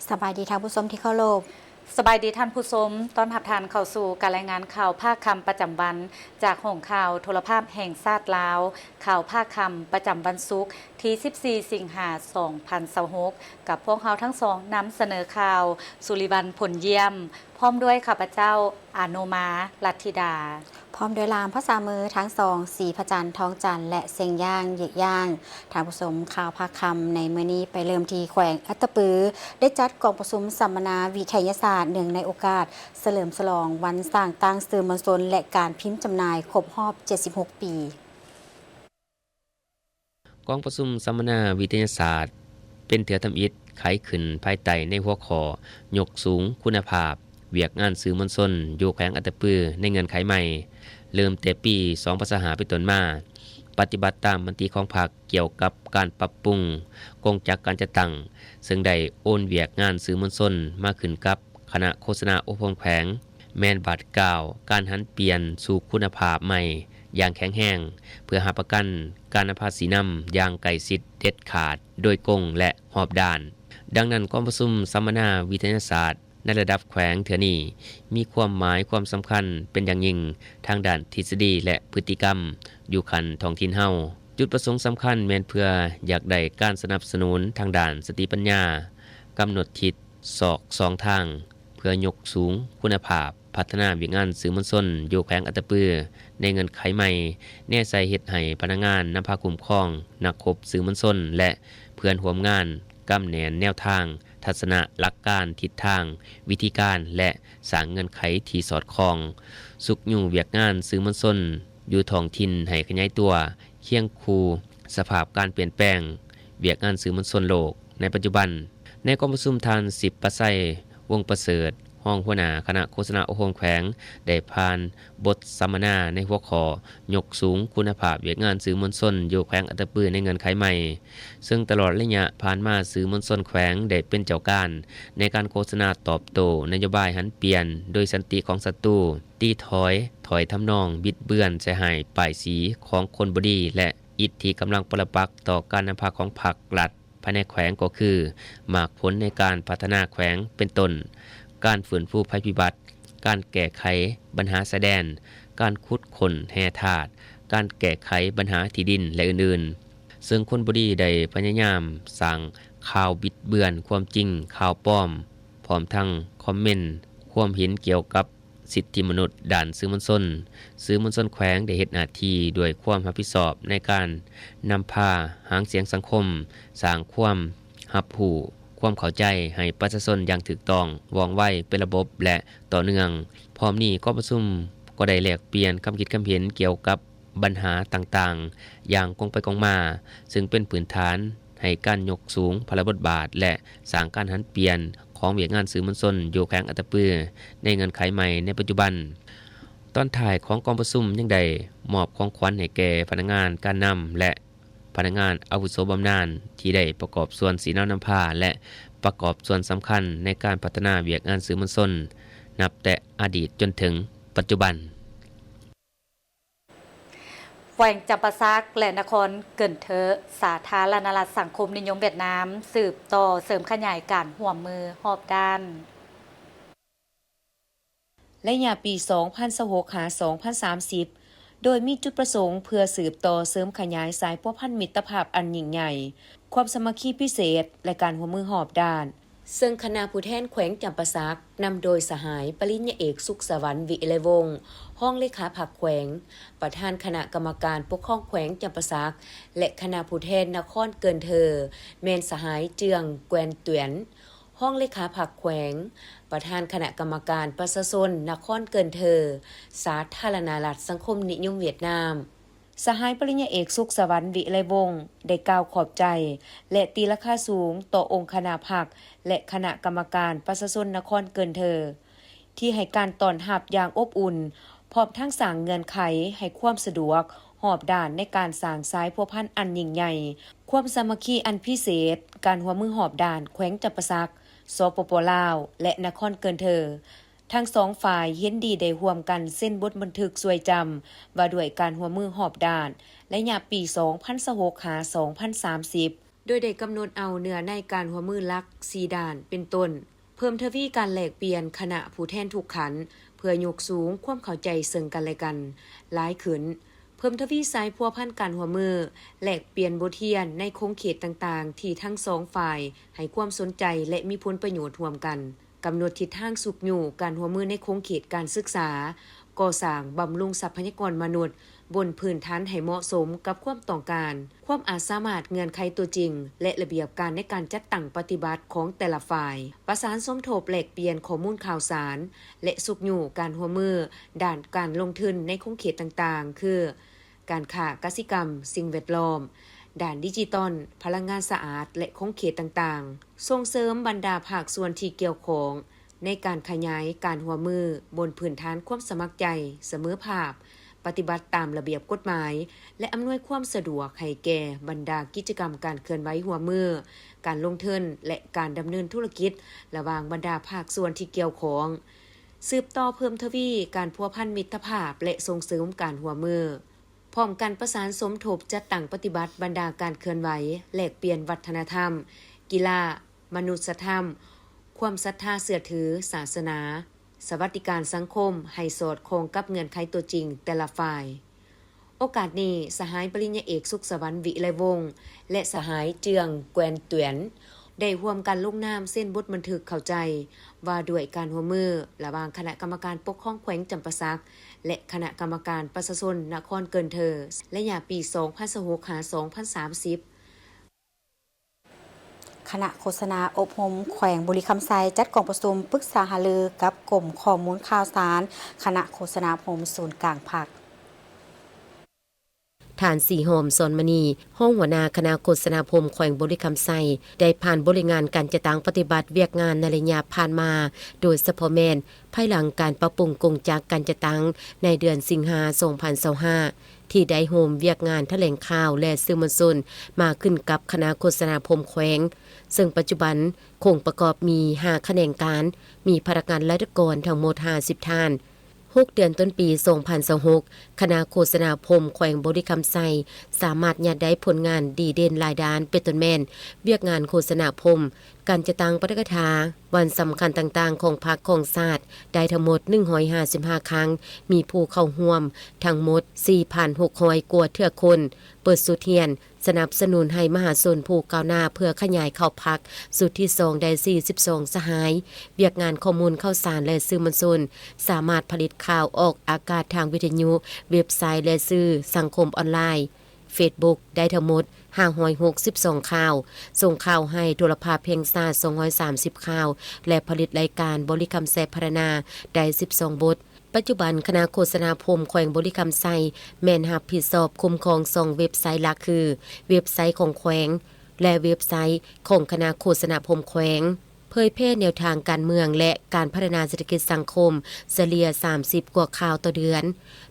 ສະບາຍດີທ່ານຜູ້ຊົມທີ່ເຄົາລົບ. ສະບາຍດີທ່ານຜູ້ຊົມ, ຕ້ອນຮັບທ່ານເຂົ້າສູ່ການລາຍງານຂ່າວພາກຄ່ຳປະຈຳວັນ ຈາກຫ້ອງຂ່າວໂທລະພາບແຫ່ງຊາດລາວ, ຂ່າວພາກຄ່ຳປະຈຳວັນສຸກ ທີສິບສີ່ ສິງຫາ ສອງພັນຊາວຫົກ ກັບພວກເຮົາທັງສອງນຳສະເໜີຂ່າວ ສຸລິວັນ ຜົນຢ້ຽມ ພ້ອມດ້ວຍຂ້າພະເຈົ້າ ອາໂນມາ ລັດທິດາ. ພ້ອມດ້ວຍລ່າມພາສາມືທັງສອງ ສີພະຈັນ ທອງຈັນ ແລະ ເຊັງຢ່າງ ເຢຍກຢ່າງ. ທ່ານຜູ້ຊົມ, ຂ່າວພາກຄ່ຳໃນມື້ນີ້ໄປເລີ່ມທີ່ແຂວງອັດຕະປື ໄດ້ຈັດກອງປະຊຸມສຳມະນາວິທະຍາສາດ ເນື່ອງໃນໂອກາດສະເຫຼີມສະຫຼອງວັນສ້າງຕັ້ງສື່ມວນຊົນ ແລະ ການພິມຈຳໜ່າຍຄົບຮອບເຈັດສິບຫົກປີ. ກອງປະຊຸມສຳມະນາວິທະຍາສາດ ເປັນເທື່ອທຳອິດໄຂຂຶ້ນພາຍໃຕ້ໃນຫົວຂໍ້ ຍົກສູງຄຸນນະພາບວຽກງານສື່ມວນຊົນຢູ່ແຂວງອັດຕະປືໃນເງື່ອນໄຂໃໝ່ ເລີ່ມແຕ່ປີສອງພັນຊາວຫ້າເປັນຕົ້ນມາ, ປະຕິບັດຕາມມະຕິຂອງພັກກ່ຽວກັບການປັບປຸງກົງຈັກການຈັດຕັ້ງ, ເຊິ່ງໄດ້ໂອນວຽກງານສື່ມວນຊົນມາຂຶ້ນກັບ ຄະນະໂຄສະນາອົບຮົມແຂວງ ແມ່ນບາດກ້າວການຫັນປ່ຽນສູ່ຄຸນນະພາບໃໝ່ຢ່າງແຂງແຮງ ເພື່ອຮັບປະກັນການນຳພາຊີ້ນຳຢ່າງໃກ້ຊິດເດັດຂາດ ໂດຍກົງ ແລະ ຮອບດ້ານ. ດັ່ງນັ້ນ, ກອງປະຊຸມສຳມະນາວິທະຍາສາດໃນລະດັບແຂວງເທື່ອນີ້ ມີຄວາມໝາຍຄວາມສຳຄັນເປັນຢ່າງຍິ່ງທາງດ້ານທິດສະດີ ແລະ ພຶດຕິກຳຢູ່ຂັ້ນທ້ອງຖິ່ນເຮົາ. ຈຸດປະສົງສຳຄັນແມ່ນເພື່ອຢາກໄດ້ການສະໜັບສະໜູນທາງດ້ານສະຕິປັນຍາ, ກຳນົດທິດ ສອກສອງທາງ ເພື່ອຍົກສູງຄຸນນະພາບພັດທະນາວຽກງານສື່ມວນຊົນຢູ່ແຂວງອັດຕະປືໃນເງື່ອນໄຂໃໝ່, ແນໃສ່ເຮັດໃຫ້ພະນັກງານນຳພາຄຸ້ມຄອງ, ນັກຄົບສື່ມວນຊົນ ແລະ ເພື່ອນຮ່ວມງານກຳແໜ້ນແນວທາງ, ທັດສະນະ, ຫຼັກການ, ທິດທາງ, ວິທີການ ແລະ ສ້າງເງື່ອນໄຂທີ່ສອດຄ່ອງ, ຊຸກຍູ້ວຽກງານສື່ມວນຊົນຢູ່ທ້ອງຖິ່ນໃຫ້ຂະຫຍາຍຕົວ ຄຽງຄູ່ສະພາບການປ່ຽນແປງວຽກງານສື່ມວນຊົນໂລກໃນປັດຈຸບັນ. ໃນກອງປະຊຸມ, ທ່ານ ສິບປະໄຊ ວົງປະເສີດ ຮອງຫົວໜ້າຄະນະໂຄສະນາອົບຮົມແຂວງ ໄດ້ຜ່ານບົດສຳມະນາໃນຫົວຂໍ້ ຍົກສູງຄຸນນະພາບວຽກງານສື່ມວນຊົນຢູ່ແຂວງອັດຕະປືໃນເງື່ອນໄຂໃໝ່, ເຊິ່ງຕະຫຼອດໄລຍະຜ່ານມາ ສື່ມວນຊົນແຂວງໄດ້ເປັນເຈົ້າການໃນການໂຄສະນາຕອບໂຕ້ນະໂຍບາຍຫັນປ່ຽນໂດຍສັນຕິຂອງສັດຕູ, ຕີຖອຍຖ້ອຍທຳນອງບິດເບືອນໃສ່ຮ້າຍປ້າຍສີຂອງຄົນບໍ່ດີ ແລະ ອິດທີ່ກຳລັງປະລະປັກຕໍ່ການນຳພາຂອງພັກລັດ ພາຍໃນແຂວງກໍຄື ໝາກຜົນໃນການພັດທະນາແຂວງ ເປັນຕົ້ນ ການຟື້ນຟູໄພພິບັດ, ການແກ້ໄຂບັນຫາຊາຍແດນ, ການຂຸດຄົ້ນແຮ່ທາດ, ການແກ້ໄຂບັນຫາທີ່ດິນ ແລະ ອື່ນໆ, ເຊິ່ງຄົນບໍ່ດີໄດ້ພະຍາຍາມສ້າງຂ່າວບິດເບືອນຄວາມຈິງ, ຂ່າວປອມ, ພ້ອມທັງຄອມເມັນຄວາມເຫັນກ່ຽວກັບ ສິດທິມະນຸດດ້ານສື່ມວນຊົນ, ສື່ມວນຊົນແຂວງໄດ້ເຮັດໜ້າທີ່ດ້ວຍຄວາມຮັບຜິດຊອບໃນການນຳພາຫາງສຽງສັງຄົມ, ສ້າງຄວາມຮັບຮູ້, ຄວາມເຂົ້າໃຈໃຫ້ປະຊາຊົນຢ່າງຖືກຕ້ອງ, ວ່ອງໄວ, ເປັນລະບົບ ແລະ ຕໍ່ເນື່ອງ. ພ້ອມນີ້, ກອງປະຊຸມກໍໄດ້ແລກປ່ຽນຄຳຄິດຄຳເຫັນກ່ຽວກັບບັນຫາຕ່າງໆຢ່າງກົງໄປກົງມາ, ເຊິ່ງເປັນພື້ນຖານ ໃຫ້ການຍົກສູງພາລະບົດບາດ ແລະ ສ້າງການຫັນປ່ຽນຂອງວຽກງານສື່ມວນຊົນຢູ່ແຂວງອັດຕະປືໃນເງື່ອນໄຂໃໝ່ໃນປັດຈຸບັນ. ຕອນທ້າຍຂອງກອງປະຊຸມຍັງໄດ້ມອບຂອງຂວັນໃຫ້ແກ່ພະນັກງານການນຳ ແລະ ພະນັກງານອາວຸໂສບຳນານ ທີ່ໄດ້ປະກອບສ່ວນຊີ້ນຳນຳພາ ແລະ ປະກອບສ່ວນສຳຄັນໃນການພັດທະນາວຽກງານສື່ມວນຊົນ ນັບແຕ່ອະດີດຈົນເຖິງປັດຈຸບັນ. ແຂວງຈຳປາສັກ ແລະ ນະຄອນເກີນເທີ ສາທາລະນະລັດສັງຄົມນິຍົມຫວຽດນາມ ສືບຕໍ່ເສີມຂະຫຍາຍການຮ່ວມມືຮອບດ້ານ. ໄລຍະປີສອງພັນຊາວຫົກ ຫາ ສອງພັນສາມສິບ ໂດຍມີຈຸດປະສົງເພື່ອສືບຕໍ່ເສີມຂະຫຍາຍສາຍພົວພັນມິດຕະພາບອັນຍິ່ງໃຫຍ່, ຄວາມສາມັກຄີພິເສດ ແລະ ການຮ່ວມມືຮອບດ້ານ. ເຊິ່ງຄະນະຜູ້ແທນແຂວງຈຳປາສັກ ນຳໂດຍສະຫາຍປະລິນຍາເອກ ສຸກສະຫວັນ ວິໄລວົງ ຮອງເລຂາພັກແຂວງ, ປະທານຄະນະກຳມະການປົກຄອງແຂວງຈຳປາສັກ ແລະ ຄະນະຜູ້ແທນນະຄອນເກີນເທີ ແມ່ນສະຫາຍ ເຈືອງ ແກວນຕວຽນ ຮອງເລຂາພັກແຂວງ, ປະທານຄະນະກຳມະການປະຊາຊົນນະຄອນເກີນເທີ ສາທາລະນະລັດສັງຄົມນິຍົມຫວຽດນາມ. ສະຫາຍປະລິນຍາເອກ ສຸກສະຫວັນ ວິໄລວົງ ໄດ້ກ່າວຂອບໃຈ ແລະ ຕີລາຄາສູງຕໍ່ອົງຄະນະພັກ ແລະ ຄະນະກຳມະການປະຊາຊົນນະຄອນເກີນເທີ ທີ່ໃຫ້ການຕ້ອນຮັບຢ່າງອົບອຸ່ນ, ພ້ອມທັງສ້າງເງື່ອນໄຂໃຫ້ຄວາມສະດວກຮອບດ້ານໃນການສ້າງສາຍພົວພັນອັນຍິ່ງໃຫຍ່, ຄວາມສາມັກຄີອັນພິເສດ, ການຮ່ວມມືຮອບດ້ານແຂວງຈຳປາສັກ, ສປປ ລາວ ແລະ ນະຄອນເກີນເທີ. ທັງສອງຝ່າຍເຫັນດີໄດ້ຮ່ວມກັນເຊັນບົດບັນທຶກຊ່ວຍຈຳວ່າດ້ວຍການຮ່ວມມືຮອບດ້ານ ໄລຍະປີສອງພັນຊາວຫົກ ຫາ ສອງພັນສາມສິບ. ໂດຍໄດ້ກຳນົດເອົາເນື້ອໃນການຮ່ວມມືຫຼັກສີ່ດ້ານ ເປັນຕົ້ນ ເພີ່ມທະວີການແລກປ່ຽນຄະນະຜູ້ແທນທຸກຂັ້ນ ເພື່ອຍົກສູງຄວາມເຂົ້າໃຈເຊິ່ງກັນແລະກັນຫຼາຍຂຶ້ນ, ເພີ່ມທະວີສາຍພົວພັນການຮ່ວມມື, ແລກປ່ຽນບົດຮຽນໃນຂົງເຂດຕ່າງໆ ທີ່ທັງສອງຝ່າຍໃຫ້ຄວາມສົນໃຈ ແລະ ມີຜົນປະໂຫຍດຮ່ວມກັນ. ກຳນົດທິດທາງຊຸກຍູ້ການຮ່ວມມືໃນຂົງເຂດການສຶກສາ, ກໍ່ສ້າງບຳລຸງຊັບພະຍາກອນມະນຸດບົນພື້ນຖານໃຫ້ເໝາະສົມກັບຄວາມຕ້ອງການ, ຄວາມອາດສາມາດ, ເງື່ອນໄຂຕົວຈິງ ແລະ ລະບຽບການໃນການຈັດຕັ້ງປະຕິບັດຂອງແຕ່ລະຝ່າຍ, ປະສານສົມທົບແລກປ່ຽນຂໍ້ມູນຂ່າວສານ ແລະ ຊຸກຍູ້ການຮ່ວມມືດ້ານການລົງທຶນໃນຂົງເຂດຕ່າງໆ ຄື ການຄ້າ, ກະສິກຳ, ສິ່ງແວດລ້ອມ, ດ້ານດິຈິຕອນ, ພະລັງງານສະອາດ ແລະ ຂົງເຂດຕ່າງໆ, ສົ່ງເສີມບັນດາພາກສ່ວນທີ່ກ່ຽວຂ້ອງໃນການຂະຫຍາຍການຮ່ວມມືບົນພື້ນຖານຄວາມສະໝັກໃຈ, ສະເໝີພາບ, ປະຕິບັດຕາມລະບຽບກົດໝາຍ ແລະ ອຳນວຍຄວາມສະດວກໃຫ້ແກ່ບັນດາກິດຈະກຳການເຄື່ອນໄຫວຮ່ວມມື, ການລົງທຶນ ແລະ ການດຳເນີນທຸລະກິດລະຫວ່າງບັນດາພາກສ່ວນທີ່ກ່ຽວຂ້ອງ, ສືບຕໍ່ເພີ່ມທະວີການພົວພັນມິດຕະພາບ ແລະ ສົ່ງເສີມການຮ່ວມມື. ພ້ອມກັນປະສານສົມທົບຈັດຕັ້ງປະຕິບັດບັນດາການເຄື່ອນໄຫວ, ແລກປ່ຽນວັດທະນະທຳ, ກິລາ, ມະນຸດສະທຳ, ຄວາມສັດທາເຊື່ອຖື, ສາສະໜາ, ສະຫວັດດີການສັງຄົມ ໃຫ້ສອດຄ່ອງກັບເງື່ອນໄຂຕົວຈິງແຕ່ລະຝ່າຍ. ໂອກາດນີ້, ສະຫາຍປະລິນຍາເອກ ສຸກສະຫວັນ ວິໄລວົງ ແລະ ສະຫາຍ ເຈືອງ ແກວນຕວຽນ ໄດ້ຮ່ວມກັນລົງນາມເຊັນບົດບັນທຶກເຂົ້າໃຈວ່າດ້ວຍການຮ່ວມມືລະຫວ່າງຄະນະກຳມະການປົກຄອງແຂວງຈຳປາສັກ ແລະ ຄະນະກຳມະການປະຊາຊົນນະຄອນເກີນເທີ ໄລຍະປີສອງພັນຊາວຫົກ ຫາ ສອງພັນສາມສິບ. ຄະນະໂຄສະນາອົບຮົມແຂວງບໍລິຄຳໄຊ ຈັດກອງປະຊຸມປຶກສາຫາລືກັບກົມຂໍ້ມູນຂ່າວສານ ຄະນະໂຄສະນາອົບຮົມສູນກາງພັກ. ທ່ານ ສີຫອມ ສອນມະນີ ຮອງຫົວໜ້າຄະນະໂຄສະນາອົບຮົມແຂວງບໍລິຄຳໄຊ ໄດ້ຜ່ານບົດລາຍງານການຈັດຕັ້ງປະຕິບັດວຽກງານໃນໄລຍະຜ່ານມາ, ໂດຍສະເພາະແມ່ນ ພາຍຫຼັງການປັບປຸງກົງຈັກການຈັດຕັ້ງໃນເດືອນສິງຫາ ສອງພັນຊາວຫ້າ ທີ່ໄດ້ໂຮມວຽກງານຖະແຫຼງຂ່າວ ແລະ ສື່ມວນຊົນມາຂຶ້ນກັບຄະນະໂຄສະນາອົບຮົມແຂວງ, ເຊິ່ງປັດຈຸບັນຄົງປະກອບມີຫ້າຂະແໜງການ, ມີພະນັກງານລັດຖະກອນທັງໝົດຫ້າສິບທ່ານ. ຫົກເດືອນຕົ້ນປີສອງພັນຊາວຫົກ ຄະນະໂຄສະນາອົບຮົມແຂວງບໍລິຄຳໄຊ ສາມາດຍາດໄດ້ຜົນງານດີເດັ່ນຫຼາຍດ້ານ ເປັນຕົ້ນແມ່ນ ວຽກງານໂຄສະນາອົບຮົມ, ການຈັດຕັ້ງປາຖະກະຖາ, ວັນສຳຄັນຕ່າງໆຂອງພັກຂອງຊາດ ໄດ້ທັງໝົດໜຶ່ງຮ້ອຍຫ້າສິບຫ້າຄັ້ງ, ມີຜູ້ເຂົ້າຮ່ວມທັງໝົດສີ່ພັນຫົກຮ້ອຍກວ່າເທື່ອຄົນ, ເປີດຊຸດຮຽນ ສະໜັບສະໜູນໃຫ້ມະຫາຊົນຜູ້ກ້າວໜ້າເພື່ອຂະຫຍາຍເຂົ້າພັກຊຸດທີສອງໄດ້ສີ່ສິບສອງສະຫາຍ. ວຽກງານຂໍ້ມູນຂ່າວສານ ແລະ ສື່ມວນຊົນ ສາມາດຜະລິດຂ່າວອອກອາກາດທາງວິທະຍຸ, ເວັບໄຊ ແລະ ສື່ສັງຄົມອອນລາຍ ເຟສບຸກ ໄດ້ທັງໝົດຫ້າຮ້ອຍຫົກສິບສອງຂ່າວ, ສົ່ງຂ່າວໃຫ້ໂທລະພາບແຫ່ງຊາດສອງຮ້ອຍສາມສິບຂ່າວ ແລະ ຜະລິດລາຍການບໍລິຄຳໄຊພັດທະນາໄດ້ສິບສອງບົດ. ປັດຈຸບັນຄະນະໂຄສະນາອົບຮົມແຂວງບໍລິຄຳໄຊ ແມ່ນຮັບຜິດຊອບຄຸ້ມຄອງສອງເວັບໄຊຫຼັກຄື ເວັບໄຊຂອງແຂວງ ແລະ ເວັບໄຊຂອງຄະນະໂຄສະນາອົບຮົມແຂວງ, ເຜີຍແຜ່ແນວທາງການເມືອງ ແລະ ການພັດທະນາເສດຖະກິດສັງຄົມ ສະເລ່ຍສາມສິບກວ່າຂ່າວຕໍ່ເດືອນ.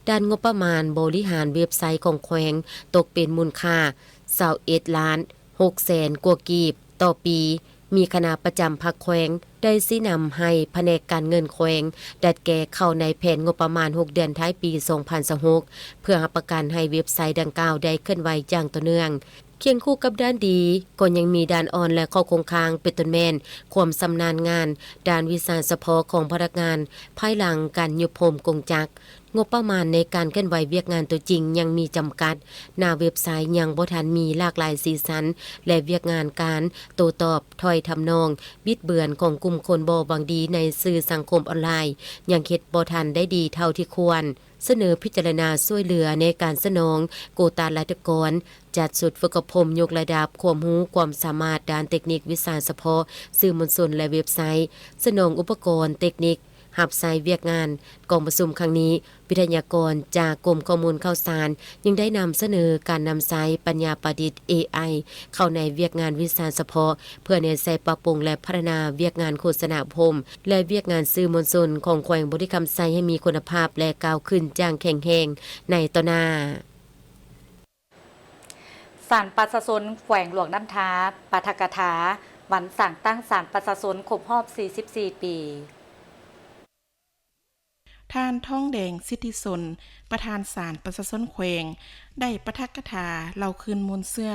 ດ້ານງົບປະມານບໍລິຫານເວັບໄຊຂອງແຂວງຕົກເປັນມູນຄ່າຊາວເອັດລ້ານຫົກແສນກວ່າກີບຕໍ່ປີ. ມີຄະນະປະຈຳພັກແຂວງໄດ້ຊີ້ນຳໃຫ້ພະແນກການເງິນແຂວງດັດແກ້ເຂົ້າໃນແຜນງົບປະມານຫົກເດືອນທ້າຍປີສອງພັນຊາວຫົກ ເພື່ອຮັບປະກັນໃຫ້ເວັບໄຊດັ່ງກ່າວໄດ້ເຄື່ອນໄຫວຢ່າງຕໍ່ເນື່ອງ. ຄຽງຄູ່ກັບດ້ານດີ ກໍຍັງມີດ້ານອ່ອນ ແລະ ຂໍ້ຄົງຄ້າງ ເປັນຕົ້ນແມ່ນຄວາມຊຳນານງານດ້ານວິຊາສະເພາະຂອງພະນັກງານ ພາຍຫຼັງການຍຸບໂຮມກົງຈັກ. ງົບປະມານໃນການເຄື່ອນໄຫວວຽກງານຕົວຈິງຍັງມີຈຳກັດ, ໜ້າເວັບໄຊຍັງບໍ່ທັນມີຫຼາກຫຼາຍສີສັນ ແລະ ວຽກງານການໂຕ້ຕອບຖ້ອຍທຳນອງບິດເບືອນຂອງກຸ່ມຄົນບໍ່ຫວັງດີໃນສື່ສັງຄົມອອນລາຍ ຍັງເຮັດບໍ່ທັນໄດ້ດີເທົ່າທີ່ຄວນ. ສະເໜີພິຈາລະນາຊ່ວຍເຫຼືອໃນການສະໜອງໂກຕາລັດຖະກອນ, ຈັດຊຸດຝຶກອົບຮົມຍົກລະດັບຄວາມຮູ້ຄວາມສາມາດດ້ານເຕັກນິກວິຊາສະເພາະສື່ມວນຊົນ ແລະ ເວັບໄຊ, ສະໜອງອຸປະກອນເຕັກນິກ ຮັບໃຊ້ວຽກງານ. ກອງປະຊຸມຄັ້ງນີ້, ວິທະຍາກອນຈາກກົມຂໍ້ມູນຂ່າວສານຍັງໄດ້ນຳສະເໜີການນຳໃຊ້ປັນຍາປະດິດ ເອໄອ ເຂົ້າໃນວຽກງານວິຊາສະເພາະ ເພື່ອແນໃສ່ປັບປຸງ ແລະ ພັດທະນາວຽກງານໂຄສະນາອົບຮົມ ແລະ ວຽກງານສື່ມວນຊົນຂອງແຂວງບໍລິຄຳໄຊໃຫ້ມີຄຸນນະພາບ ແລະ ກ້າວຂຶ້ນຢ່າງແຂງແຮງໃນຕໍ່ໜ້າ. ສານປະຊາຊົນແຂວງຫຼວງນ້ຳທາ ປາຖະກະຖາ ວັນສ້າງຕັ້ງສານປະຊາຊົນຄົບຮອບສີ່ສິບສີ່ປີ. ທ່ານ ທອງແດງ ສິດທິສົນ ປະທານສານປະຊາຊົນແຂວງ ໄດ້ປາຖະກະຖາເລົ່າຄືນມູນເຊື້ອ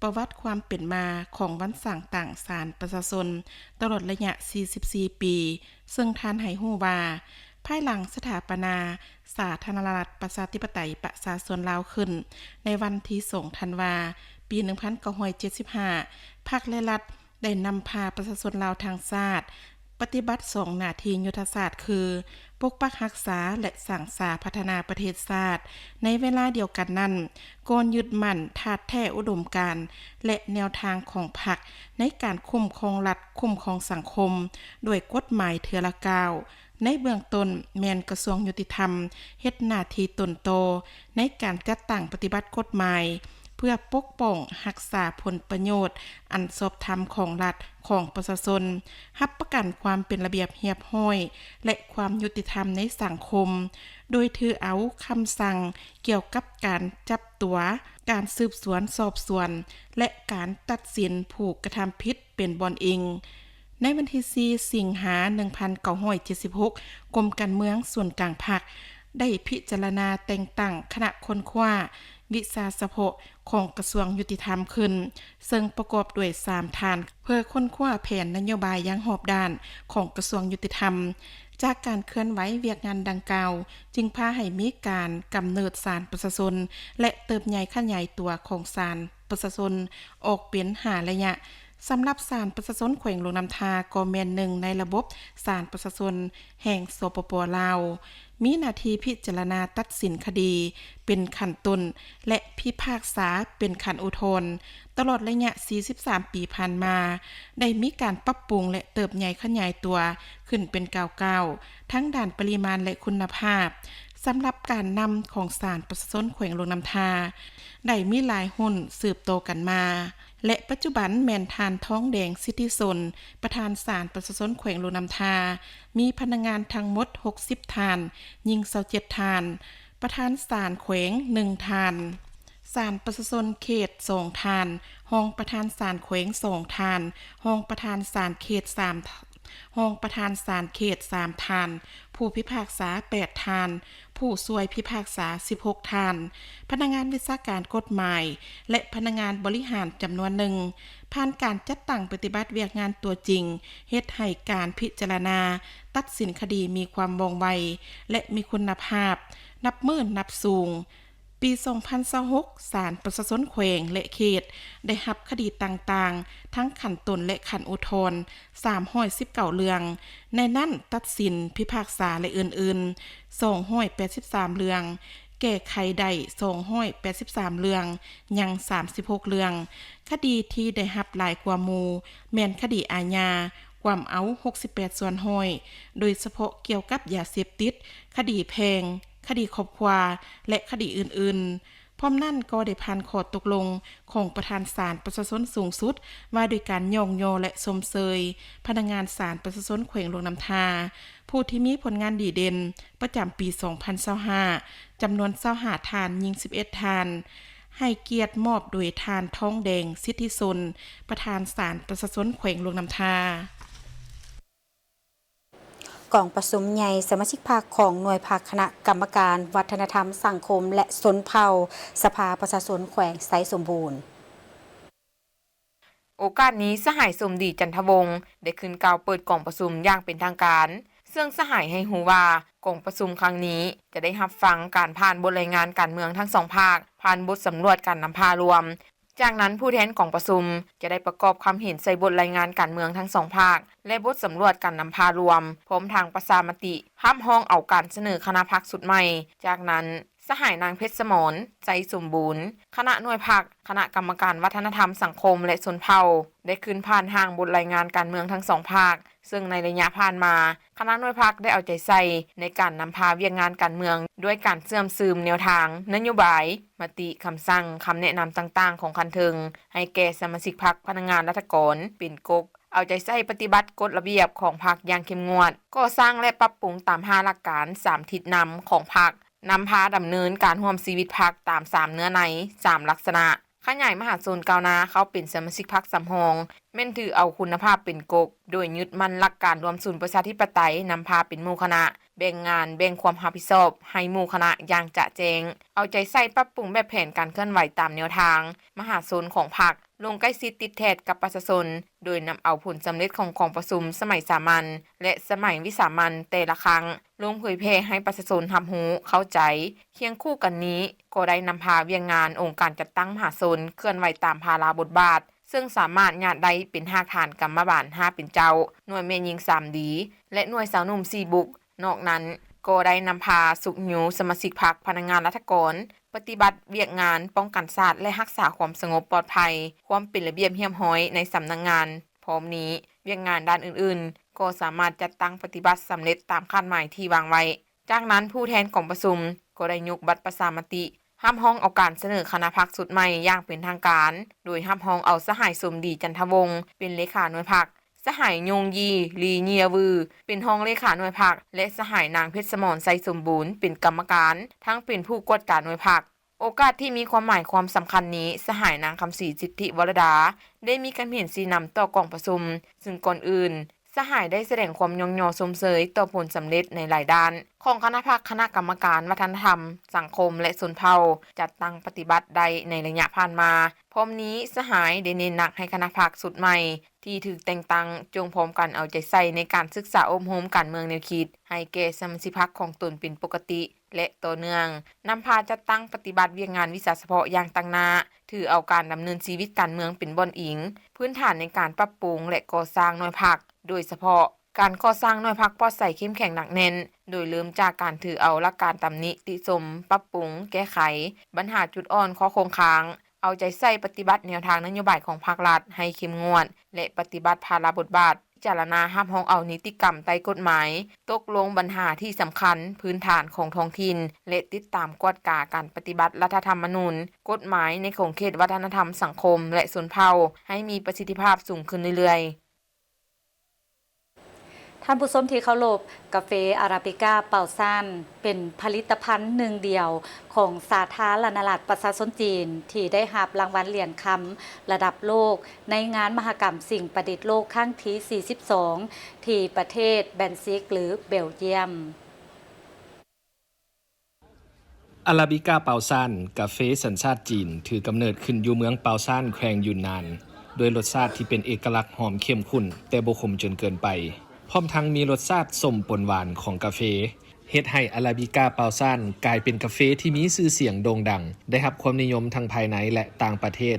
ປ ປະຫວັດຄວາມເປັນມາຂອງວັນສ້າງຕັ້ງສານປະຊາຊົນຕະຫຼອດໄລຍະສີ່ສິບສີ່ປີ, ເຊິ່ງທ່ານໃຫ້ຮູ້ວ່າ ພາຍຫຼັງສະຖາປະນາສາທາລະນະລັດ ປະຊາທິປະໄຕ ປະຊາຊົນລາວຂຶ້ນໃນວັນທີສອງທັນວາ ປີໜຶ່ງພັນເກົ້າຮ້ອຍເຈັດສິບຫ້າ, ພັກ ແລະ ລັດ ໄດ້ນຳພາປະຊາຊົນລາວທັງຊາດ ປະຕິບັດສອງໜ້າທີ່ຍຸດທະສາດຄື ປົກປັກຮັກສາ ແລະ ສ້າງສາພັດທະນາປະເທດຊາດ. ໃນເວລາດຽວກັນນັ້ນ, ກໍຍຶດໝັ້ນທາດແທ້ອຸດົມການ ແລະ ແນວທາງຂອງພັກໃນການຄຸ້ມຄອງລັດ, ຄຸ້ມຄອງສັງຄົມດ້ວຍກົດໝາຍເທື່ອລະກ້າວ. ໃນເບື້ອງຕົ້ນແມ່ນກະຊວງຍຸຕິທຳເຮັດໜ້າທີ່ຕົ້ນຕໍໃນການຈັດຕັ້ງປະຕິບັດກົດໝາຍ ເພື່ອປົກປ້ອງຮັກສາຜົນປະໂຫຍດອັນຊອບທຳຂອງລັດ, ຂອງປະຊາຊົນ, ຮັບປະກັນຄວາມເປັນລະບຽບຮຽບຮ້ອຍ ແລະ ຄວາມຍຸຕິທຳໃນສັງຄົມ, ໂດຍຖືເອົາຄຳສັ່ງກ່ຽວກັບການຈັບຕົວ, ການສືບສວນສອບສວນ ແລະ ການຕັດສິນຜູ້ກະທຳຜິດ ເປັນບ່ອນອີງ. ໃນວັນທີສີ່ ສິງຫາ ໜຶ່ງພັນເກົ້າຮ້ອຍເຈັດສິບຫົກ, ກົມການເມືອງສູນກາງພັກໄດ້ພິຈາລະນາແຕ່ງຕັ້ງຄະນະຄົ້ນຄວ້າວິຊາສະເພາະຂອງກະຊວງຍຸຕິທຳຂຶ້ນ, ເຊິ່ງປະກອບດ້ວຍສາມທ່ານ ເພື່ອຄົ້ນຄວ້າແຜນນະໂຍບາຍຢ່າງຮອບດ້ານຂອງກະຊວງຍຸຕິທຳ. ຈາກການເຄື່ອນໄຫວວຽກງານດັ່ງກ່າວ ຈຶ່ງພາໃຫ້ມີການກຳເນີດສານປະຊາຊົນ ແລະ ເຕີບໃຫຍ່ຂະຫຍາຍຕົວຂອງສານປະຊາຊົນອອກເປັນຫ້າໄລຍະ. ສຳລັບສານປະຊາຊົນແຂວງຫຼວງນ້ຳທາ ກໍແມ່ນໜຶ່ງໃນລະບົບສານປະຊາຊົນແຫ່ງ ສປປ ລາວ, ມີໜ້າທີ່ພິຈາລະນາຕັດສິນຄະດີເປັນຂັ້ນຕົ້ນ ແລະ ພິພາກສາເປັນຂັ້ນອຸທອນ. ຕະຫຼອດໄລຍະສີ່ສິບສາມປີຜ່ານມາ, ໄດ້ມີການປັບປຸງ ແລະ ເຕີບໃຫຍ່ຂະຫຍາຍຕົວຂຶ້ນເປັນກ້າວໆ ທັງດ້ານປະລິມານ ແລະ ຄຸນນະພາບ. ສຳລັບການນຳຂອງສານປະຊາຊົນແຂວງຫຼວງນ້ຳທາ ໄດ້ມີຫຼາຍຮຸ່ນສືບຕໍ່ກັນມາ ແລະ ປັດຈຸບັນແມ່ນທ່ານ ທອງແດງ ສິດທິສົນ ປະທານສານປະຊາຊົນແຂວງຫຼວງນ້ຳທາ, ມີພະນັກງານທັງໝົດຫົກສິບທ່ານ, ຍິງຊາວເຈັດທ່ານ, ປະທານສານແຂວງໜຶ່ງທ່ານ, ສານປະຊາຊົນເຂດສອງທ່ານ, ຮອງປະທານສານແຂວງສອງທ່ານ, ຮອງປະທານສານເຂດສາມ ຮອງປະທານສານເຂດສາມທ່ານ, ຜູ້ພິພາກສາແປດທ່ານ, ຜູ້ຊ່ວຍພິພາກສາສິບຫົກທ່ານ, ພະນັກງານວິຊາການກົດໝາຍ ແລະ ພະນັກງານບໍລິຫານຈຳນວນໜຶ່ງ. ຜ່ານການຈັດຕັ້ງປະຕິບັດວຽກງານຕົວຈິງ, ເຮັດໃຫ້ການພິຈາລະນາຕັດສິນຄະດີມີຄວາມວ່ອງໄວ ແລະ ມີຄຸນນະພາບ, ນັບມື້ນັບສູງ. ປີສອງພັນຊາວຫົກ ສານປະຊາຊົນແຂວງ ແລະ ເຂດ ໄດ້ຮັບຄະດີຕ່າງໆ ທັງຂັ້ນຕົ້ນ ແລະ ຂັ້ນອຸທອນ ສາມຮ້ອຍສິບເກົ້າເລື່ອງ, ໃນນັ້ນຕັດສິນ, ພິພາກສາ ແລະ ອື່ນໆ ສອງຮ້ອຍແປດສິບສາມເລື່ອງ, ແກ້ໄຂໄດ້ ສອງຮ້ອຍແປດສິບສາມເລື່ອງ, ຍັງ ສາມສິບຫົກເລື່ອງ. ຄະດີທີ່ໄດ້ຮັບຫຼາຍກວ່າໝູ່ ແມ່ນຄະດີອາຍາ, ກວມເອົາ ຫົກສິບແປດສ່ວນຮ້ອຍ, ໂດຍສະເພາະກ່ຽວກັບຢາເສບຕິດ, ຄະດີແພ່ງ, ຄະດີຄອບຄົວ ແລະ ຄະດີອື່ນໆ. ພ້ອມນັ້ນກໍໄດ້ຜ່ານຂໍ້ຕົກລົງຂອງປະທານສານປະຊາຊົນສູງສຸດ ວ່າດ້ວຍການຍ້ອງຍໍ ແລະ ຊົມເຊີຍພະນັກງານສານປະຊາຊົນແຂວງຫຼວງນ້ຳທາ ຜູ້ທີ່ມີຜົນງານດີເດັ່ນປະຈຳປີສອງພັນຊາວຫ້າ ຈຳນວນຊາວຫ້າທ່ານ, ຍິງສິບເອັດທ່ານ, ໃຫ້ກຽດມອບໂດຍທ່ານ ທອງແດງ ສິດທິສົນ ປະທານສານປະຊາຊົນແຂວງຫຼວງນ້ຳທາ. ກອງປະຊຸມໃຫຍ່ສະມາຊິກພັກຂອງໜ່ວຍພັກຄະນະກຳມະການວັດທະນະທຳສັງຄົມ ແລະ ຊົນເຜົ່າ ສະພາປະຊາຊົນແຂວງໄຊສົມບູນ. ໂອກາດນີ້ ສະຫາຍ ສົມດີ ຈັນທະວົງ ໄດ້ຂຶ້ນກ່າວເປີດກອງປະຊຸມຢ່າງເປັນທາງການ, ເຊິ່ງສະຫາຍໃຫ້ຮູ້ວ່າ ກອງປະຊຸມຄັ້ງນີ້ຈະໄດ້ຮັບຟັງການຜ່ານບົດລາຍງານການເມືອງທັງສອງພາກ ຜ່ານບົດສຳຫຼວດການນຳພາລວມ. ຈາກນັ້ນ ຜູ້ແທນກອງປະຊຸມຈະໄດ້ປະກອບຄຳເຫັນໃສ່ບົດລາຍງານການເມືອງທັງສອງພາກ ແລະ ບົດສຳຫຼວດການນຳພາລວມ, ພ້ອມທັງປະຊາມະຕິຮັບຮອງເອົາການສະເໜີຄະນະພັກຊຸດໃໝ່. ຈາກນັ້ນ ສະຫາຍ ນາງ ເພັດສະໝອນ ໄຊສົມບູນ ຄະນະໜ່ວຍພັກ ຄະນະກຳມະການວັດທະນະທຳສັງຄົມ ແລະ ຊົນເຜົ່າ ໄດ້ຂຶ້ນຜ່ານຮ່າງບົດລາຍງານການເມືອງທັງສອງພາກ, ເຊິ່ງໃນໄລຍະຜ່ານມາ ຄະນະໜ່ວຍພັກໄດ້ເອົາໃຈໃສ່ໃນການນຳພາວຽກງານການເມືອງ ດ້ວຍການເຊື່ອມຊຶມແນວທາງ, ນະໂຍບາຍ, ມະຕິ, ຄຳສັ່ງ, ຄຳແນະນຳຕ່າງໆຂອງຂັ້ນເທິງ ໃຫ້ແກ່ສະມາຊິກພັກ, ພະນັກງານ, ລັດຖະກອນ ເປັນກົກ, ເອົາໃຈໃສ່ປະຕິບັດກົດລະບຽບຂອງພັກຢ່າງເຂັ້ມງວດ, ກໍ່ສ້າງ ແລະ ປັບປຸງຕາມຫ້າຫຼັກການ, ສາມທິດນຳຂອງພັກ, ນຳພາດຳເນີນການຮ່ວມຊີວິດພັກຕາມສາມເນື້ອໃນ, ສາມລັກສະນະ, ຂະຫຍາຍມະຫາຊົນກ້າວໜ້າເຂົ້າເປັນສະມາຊິກພັກສຳຮອງ, ແມ່ນຖືເອົາຄຸນນະພາບເປັນກົກ, ໂດຍຍຶດໝັ້ນຫຼັກການລວມສູນປະຊາທິປະໄຕນຳພາເປັນໝູ່ຄະນະ, ແບ່ງງານ, ແບ່ງຄວາມຮັບຜິດຊອບໃຫ້ໝູ່ຄະນະຢ່າງຈະແຈ້ງ, ເອົາໃຈໃສ່ປັບປຸງແບບແຜນການເຄື່ອນໄຫວຕາມແນວທາງມະຫາຊົນຂອງພັກ, ລົງໃກ້ຊິດຕິດແທດກັບປະຊາຊົນ, ໂດຍນຳເອົາຜົນສຳເລັດຂອງກອງປະຊຸມສະໄໝສາມັນ ແລະ ສະໄໝວິສາມັນແຕ່ລະຄັ້ງ ລົງເຜີຍແຜ່ໃຫ້ປະຊາຊົນຮັບຮູ້ເຂົ້າໃຈ. ຄຽງຄູ່ກັນນີ້, ກໍໄດ້ນຳພາວຽກງານອົງການຈັດຕັ້ງມະຫາຊົນເຄື່ອນໄຫວຕາມພາລະບົດບາດ, ເຊິ່ງສາມາດຍາດໄດ້ເປັນຮາກຖານກຳມະບານຫ້າເປັນເຈົ້າ, ໜ່ວຍແມ່ຍິງສາມດີ ແລະ ໜ່ວຍຊາວໜຸ່ມສີ່ບຸກ. ນອກນັ້ນ, ກໍໄດ້ນຳພາຊຸກຍູ້ສະມາຊິກພັກ, ພະນັກງານລັດຖະກອນ ປະຕິບັດວຽກງານປ້ອງກັນຊາດ ແລະ ຮັກສາຄວາມສະຫງົບປອດໄພ, ຄວາມເປັນລະບຽບຮຽບຮ້ອຍໃນສຳນັກງານ. ພ້ອມນີ້, ວຽກງານດ້ານອື່ນໆ ກໍສາມາດຈັດຕັ້ງປະຕິບັດສຳເລັດຕາມຄາດໝາຍທີ່ວາງໄວ້. ຈາກນັ້ນ, ຜູ້ແທນກອງປະຊຸມກໍໄດ້ຍົກບັດປະຊາມະຕິ ຮັບຮອງເອົາການສະເໜີຄະນະພັກຊຸດໃໝ່ຢ່າງເປັນທາງການ, ໂດຍຮັບຮອງເອົາສະຫາຍ ສົມດີ ຈັນທະວົງ ເປັນເລຂາໜ່ວຍພັກ, ສະຫາຍ ຍົງຢີ ລີເຍວື ເປັນຮອງເລຂາໜ່ວຍພັກ ແລະ ສະຫາຍ ນາງ ເພັດສະໝອນ ໄຊສົມບູນ ເປັນກຳມະການ, ທັງເປັນຜູ້ກວດກາໜ່ວຍພັກ. ໂອກາດທີ່ມີຄວາມໝາຍຄວາມສຳຄັນນີ້, ສະຫາຍ ນາງ ຄຳສີ ສິດທິວະລະດາ ໄດ້ມີຄຳເຫັນຊີ້ນຳຕໍ່ກອງປະຊຸມ, ເຊິ່ງກ່ອນອື່ນ, ສະຫາຍໄດ້ສະແດງຄວາມຍ້ອງຍໍຊົມເຊີຍຕໍ່ຜົນສຳເລັດໃນຫຼາຍດ້ານຂອງຄະນະພັກ, ຄະນະກຳມະການວັດທະນະທຳ, ສັງຄົມ ແລະ ຊົນເຜົ່າ ຈັດຕັ້ງປະຕິບັດໄດ້ໃນໄລຍະຜ່ານມາ. ພ້ອມນີ້, ສະຫາຍໄດ້ເນັ້ນໜັກໃຫ້ຄະນະພັກຊຸດໃໝ່ທີ່ຖືກແຕ່ງຕັ້ງ ຈົ່ງພ້ອມກັນເອົາໃຈໃສ່ໃນການສຶກສາອົບຮົມການເມືອງແນວຄິດໃຫ້ແກ່ສະມາຊິກພັກຂອງຕົນເປັນປົກກະຕິ ແລະ ຕໍ່ເນື່ອງ, ນຳພາຈັດຕັ້ງປະຕິບັດວຽກງານວິຊາສະເພາະຢ່າງຕັ້ງໜ້າ, ຖືເອົາການດຳເນີນຊີວິດການເມືອງເປັນບ່ອນອີງ, ພື້ນຖານໃນການປັບປຸງ ແລະ ກໍ່ສ້າງໜ່ວຍພັກ, ໂດຍສະເພາະການກໍ່ສ້າງໜ່ວຍພັກປອດໃສເຂັ້ມແຂງໜັກແໜ້ນ, ໂດຍເລີ່ມຈາກການຖືເອົາຫຼັກການຕຳໜິຕິຊົມ, ປັບປຸງ, ແກ້ໄຂບັນຫາຈຸດອ່ອນ, ຂໍ້ຄົງຄ້າງ, ເອົາໃຈໃສ່ປະຕິບັດແນວທາງນະໂຍບາຍຂອງພັກລັດໃຫ້ເຂັ້ມງວດ ແລະ ປະຕິບັດພາລະບົດບາດ, ພິຈາລະນາຮັບຮອງເອົານິຕິກຳໃຕ້ກົດໝາຍ, ຕົກລົງບັນຫາທີ່ສຳຄັນພື້ນຖານຂອງທ້ອງຖິ່ນ ແລະ ຕິດຕາມກວດກາການປະຕິບັດລັດຖະທຳມະນູນ, ກົດໝາຍໃນຂົງເຂດວັດທະນະທຳ, ສັງຄົມ ແລະ ຊົນເຜົ່າ ໃຫ້ມີປະສິດທິພາບສູງຂຶ້ນເລື້ອຍໆ. ທ່ານຜູ້ຊົມທີ່ເຄົາລົບ, ກາເຟອາຣາບິກາເປົາຊານ ເປັນຜະລິດຕະພັນໜຶ່ງດຽວຂອງສາທາລະນະລັດປະຊາຊົນຈີນ ທີ່ໄດ້ຮັບລາງວັນຫຼຽນຄຳລະດັບໂລກ ໃນງານມະຫະກຳສິ່ງປະດິດໂລກຄັ້ງທີສີ່ສິບສອງ ທີ່ປະເທດແບນຊິກ ຫຼື ເບວຢ້ຽມ. ອາຣາບິກາເປົາຊານ, ກາເຟສັນຊາດຈີນ, ຖືກຳເນີດຂຶ້ນຢູ່ເມືອງເປົາຊານ, ແຂວງຢຸນນານ, ດ້ວຍລົດຊາດທີ່ເປັນເອກະລັກ, ຫອມເຂັ້ມຂຸ້ນ ແຕ່ບໍ່ຂົມຈົນເກີນໄປ, ພ້ອມທັງມີລົດຊາດສົ້ມປົນຫວານຂອງກາເຟ, ເຮັດໃຫ້ອາຣາບິກາເປົາຊານ ກາຍເປັນກາເຟທີ່ມີຊື່ສຽງໂດ່ງດັງ, ໄດ້ຮັບຄວາມນິຍົມທັງພາຍໃນ ແລະ ຕ່າງປະເທດ.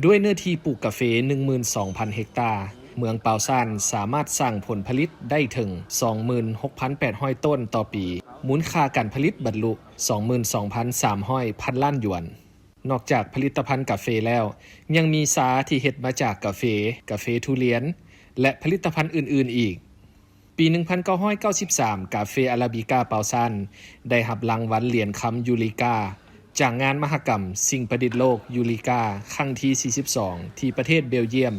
ດ້ວຍເນື້ອທີ່ປູກກາເຟໜຶ່ງໝື່ນສອງພັນເຮັກຕາ, ເມືອງເປົາຊານສາມາດສ້າງຜົນຜະລິດໄດ້ເຖິງສອງໝື່ນຫົກພັນແປດຮ້ອຍໂຕນຕໍ່ປີ, ມູນຄ່າການຜະລິດບັນລຸສອງໝື່ນສອງພັນສາມຮ້ອຍພັນລ້ານຢວນ. ນອກຈາກຜະລິດຕະພັນກາເຟແລ້ວ, ຍັງມີຊາທີ່ເຮັດມາຈາກກາເຟ, ກາເຟທຸລຽນ ແລະ ຜະລິດຕະພັນອື່ນໆອີກ. ປີໜຶ່ງພັນເກົ້າຮ້ອຍເກົ້າສິບສາມ, ກາເຟອາຣາບິກາເປົາຊານ ໄດ້ຮັບລາງວັນຫຼຽນຄຳຢູລິກາ ຈາກງານມະຫະກຳສິ່ງປະດິດໂລກຢູລິກາ ຄັ້ງທີສີ່ສິບສອງ ທີ່ປະເທດເບວຢ້ຽມ,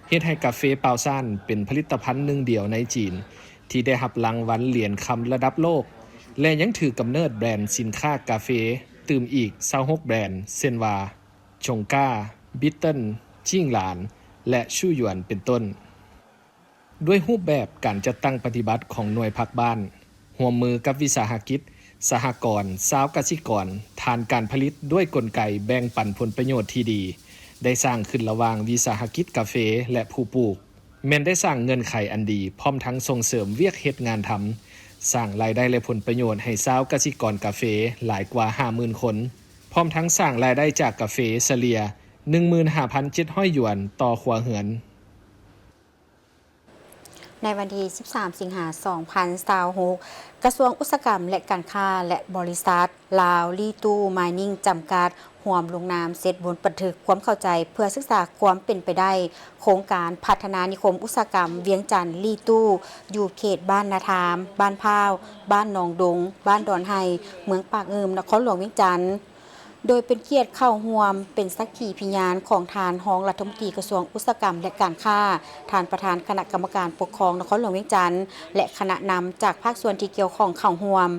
ເຮັດໃຫ້ກາເຟເປົາຊານ ເປັນຜະລິດຕະພັນໜຶ່ງດຽວໃນຈີນ ທີ່ໄດ້ຮັບລາງວັນຫຼຽນຄຳລະດັບໂລກ ແລະ ຍັງຖືກຳເນີດແບຣນສິນຄ້າກາເຟຕື່ມອີກຊາວຫົກແບຣນ ເຊັ່ນວ່າ ຊົງກ້າ, ບິດເຕີນ, ຈິງຫຼານ ແລະ ຊູຢວນ ເປັນຕົ້ນ. ດ້ວຍຮູບແບບການຈັດຕັ້ງປະຕິບັດຂອງໜ່ວຍພັກບ້ານ, ຮ່ວມມືກັບວິສາຫະກິດ, ສະຫະກອນ, ຊາວກະສິກອນ, ຖານການຜະລິດດ້ວຍກົນໄກແບ່ງປັນຜົນປະໂຫຍດທີ່ດີ ໄດ້ສ້າງຂຶ້ນລະຫວ່າງວິສາຫະກິດກາເຟ ແລະ ຜູ້ປູກ, ແມ່ນໄດ້ສ້າງເງື່ອນໄຂອັນດີ, ພ້ອມທັງສົ່ງເສີມວຽກເຮັດງານທຳ, ສ້າງລາຍໄດ້ ແລະ ຜົນປະໂຫຍດໃຫ້ຊາວກະສິກອນກາເຟຫຼາຍກວ່າຫ້າໝື່ນຄົນ, ພ້ອມທັງສ້າງລາຍໄດ້ຈາກກາເຟສະເລ່ຍໜຶ່ງໝື່ນຫ້າພັນເຈັດຮ້ອຍຢວນຕໍ່ຄົວເຮືອນ. ໃນວັນທີສິບສາມ ສິງຫາ ສອງພັນຊາວຫົກ, ກະຊວງອຸດສາຫະກຳ ແລະ ການຄ້າ ແລະ ບໍລິສັດລາວລີຕູ້ມາຍນິງ ຈຳກັດ ຮ່ວມລົງນາມເຊັນບົດບັນທຶກຄວາມເຂົ້າໃຈ ເພື່ອສຶກສາຄວາມເປັນໄປໄດ້ໂຄງການພັດທະນານິຄົມອຸດສາຫະກຳວຽງຈັນລີຕູ້ ຢູ່ເຂດບ້ານນາທາມ, ບ້ານພ້າວ, ບ້ານໜອງດົງ, ບ້ານດອນໄຮ່, ເມືອງປາກງື່ມ, ນະຄອນຫຼວງວຽງຈັນ. ໂດຍເປັນກຽດເຂົ້າຮ່ວມເປັນສັກຂີພິຍານຂອງທ່ານຮອງລັດຖະມົນຕີກະຊວງອຸດສາຫະກຳ ແລະ ການຄ້າ, ທ່ານປະທານຄະນະກຳມະການປົກຄອງນະຄອນຫຼວງວຽງຈັນ ແລະ ຄະນະນຳຈາກພາກສ່ວນທີ່ກ່ຽວຂ້ອງເຂົ້າຮ່ວມ.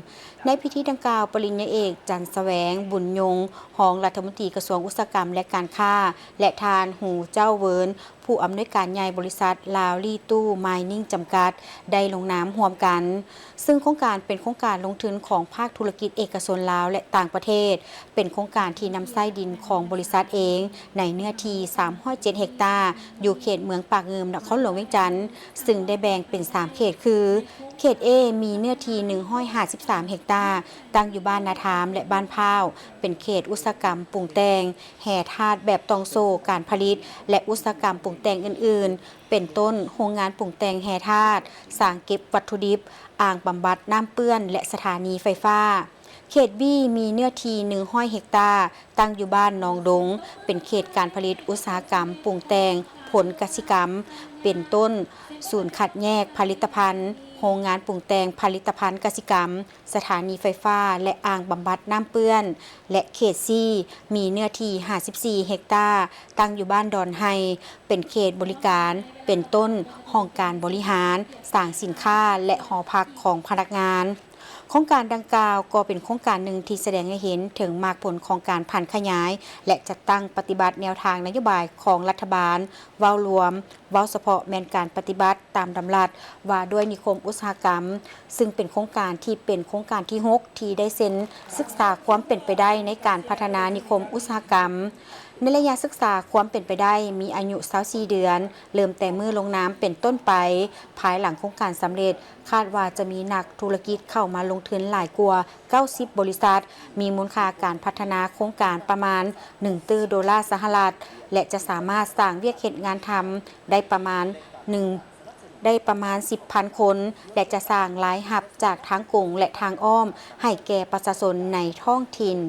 ໃນພິທີດັ່ງກ່າວ, ປະລິນຍາເອກ ຈັນສະແຫວງ ບຸນຍົງ ຮອງລັດຖະມົນຕີກະຊວງອຸດສາຫະກຳ ແລະ ການຄ້າ ແລະ ທ່ານ ຫູເຈົ້າ ເວີນ ຜູ້ອຳນວຍການໃຫຍ່ບໍລິສັດ Lawry Tu Mining ຈຳກັດ ໄດ້ລົງນາມຮ່ວມກັນ, ເຊິ່ງໂຄງການເປັນໂຄງການລົງທຶນຂອງພາກທຸລະກິດເອກະຊົນລາວ ແລະ ຕ່າງປະເທດ, ເປັນໂຄງການທີ່ນຳໃຊ້ດິນຂອງບໍລິສັດເອງ ໃນເນື້ອທີ່ສາມຮ້ອຍເຈັດເຮັກຕາ ຢູ່ເຂດເມືອງປາກງື່ມ ນະຄອນຫຼວງວຽງຈັນ, ເຊິ່ງໄດ້ແບ່ງເປັນສາມເຂດຄື ເຂດ A ມີເນື້ອທີ່ໜຶ່ງຮ້ອຍຫ້າສິບສາມເຮັກຕາ ຕັ້ງຢູ່ບ້ານນາທາມ ແລະ ບ້ານພ້າວ, ເປັນເຂດອຸດສາຫະກຳປຸງແຕ່ງແຮ່ທາດແບບຕ່ອງໂສ້ການຜະລິດ ແລະ ອຸດສາຫະກຳປຸງແຕ່ງອື່ນໆ ເປັນຕົ້ນ ໂຮງງານປຸງແຕ່ງແຮ່ທາດ, ສາງເກັບວັດຖຸດິບ, ອ່າງບຳບັດນ້ຳເປື້ອນ ແລະ ສະຖານີໄຟຟ້າ. ເຂດ B ມີເນື້ອທີ່ໜຶ່ງຮ້ອຍເຮັກຕາ ຕັ້ງຢູ່ບ້ານໜອງດົງ, ເປັນເຂດການຜະລິດອຸດສາຫະກຳປຸງແຕ່ງຜົນກະສິກຳ, ເປັນຕົ້ນ ສູນຄັດແຍກຜະລິດຕະພັນ, ໂຮງງານປຸງແຕ່ງຜະລິດຕະພັນກະສິກຳ, ສະຖານີໄຟຟ້າ ແລະ ອ່າງບຳບັດນ້ຳເປື້ອນ ແລະ ເຂດ C ມີເນື້ອທີ່ຫ້າສິບສີ່ເຮັກຕາ ຕັ້ງຢູ່ບ້ານດອນໄຮ່, ເປັນເຂດບໍລິການ, ເປັນຕົ້ນ ຫ້ອງການບໍລິຫານ, ສາງສິນຄ້າ ແລະ ຫໍພັກຂອງພະນັກງານ. ໂຄງການດັ່ງກ່າວກໍເປັນໂຄງການໜຶ່ງທີ່ສະແດງໃຫ້ເຫັນເຖິງໝາກຜົນຂອງການຜັນຂະຫຍາຍ ແລະ ຈັດຕັ້ງປະຕິບັດແນວທາງນະໂຍບາຍຂອງລັດຖະບານ. ເວົ້າລວມ, ເວົ້າສະເພາະແມ່ນການປະຕິບັດຕາມດຳລັດວ່າດ້ວຍນິຄົມອຸດສາຫະກຳ, ຊຶ່ງເປັນໂຄງການທີ່ເປັນໂຄງການທີຫົກທີ່ໄດ້ເຊັນສຶກສາຄວາມເປັນໄປໄດ້ໃນການພັດທະນານິຄົມອຸດສາຫະກຳ. ໃນໄລຍະສຶກສາຄວາມເປັນໄປໄດ້ມີອາຍຸຊາວສີ່ເດືອນ, ເລີ່ມແຕ່ມື້ລົງນາມເປັນຕົ້ນໄປ. ພາຍຫຼັງໂຄງການສຳເລັດ, ຄາດວ່າຈະມີນັກທຸລະກິດເຂົ້າມາລົງທຶນຫຼາຍກວ່າເກົ້າສິບບໍລິສັດ, ມີມູນຄ່າການພັດທະນາໂຄງການປະມານໜຶ່ງຕື້ໂດລາສະຫະລັດ ແລະ ຈະສາມາດສ້າງວຽກເຮັດງານທຳໄດ້ປະມານໜຶ່ງ ໄດ້ປະມານສິບພັນຄົນ ແລະ ຈະສ້າງລາຍຮັບຈາກທາງກົງ ແລະ ທາງອ້ອມໃຫ້ແກ່ປະຊາຊົນໃນທ້ອງຖິ່ນ.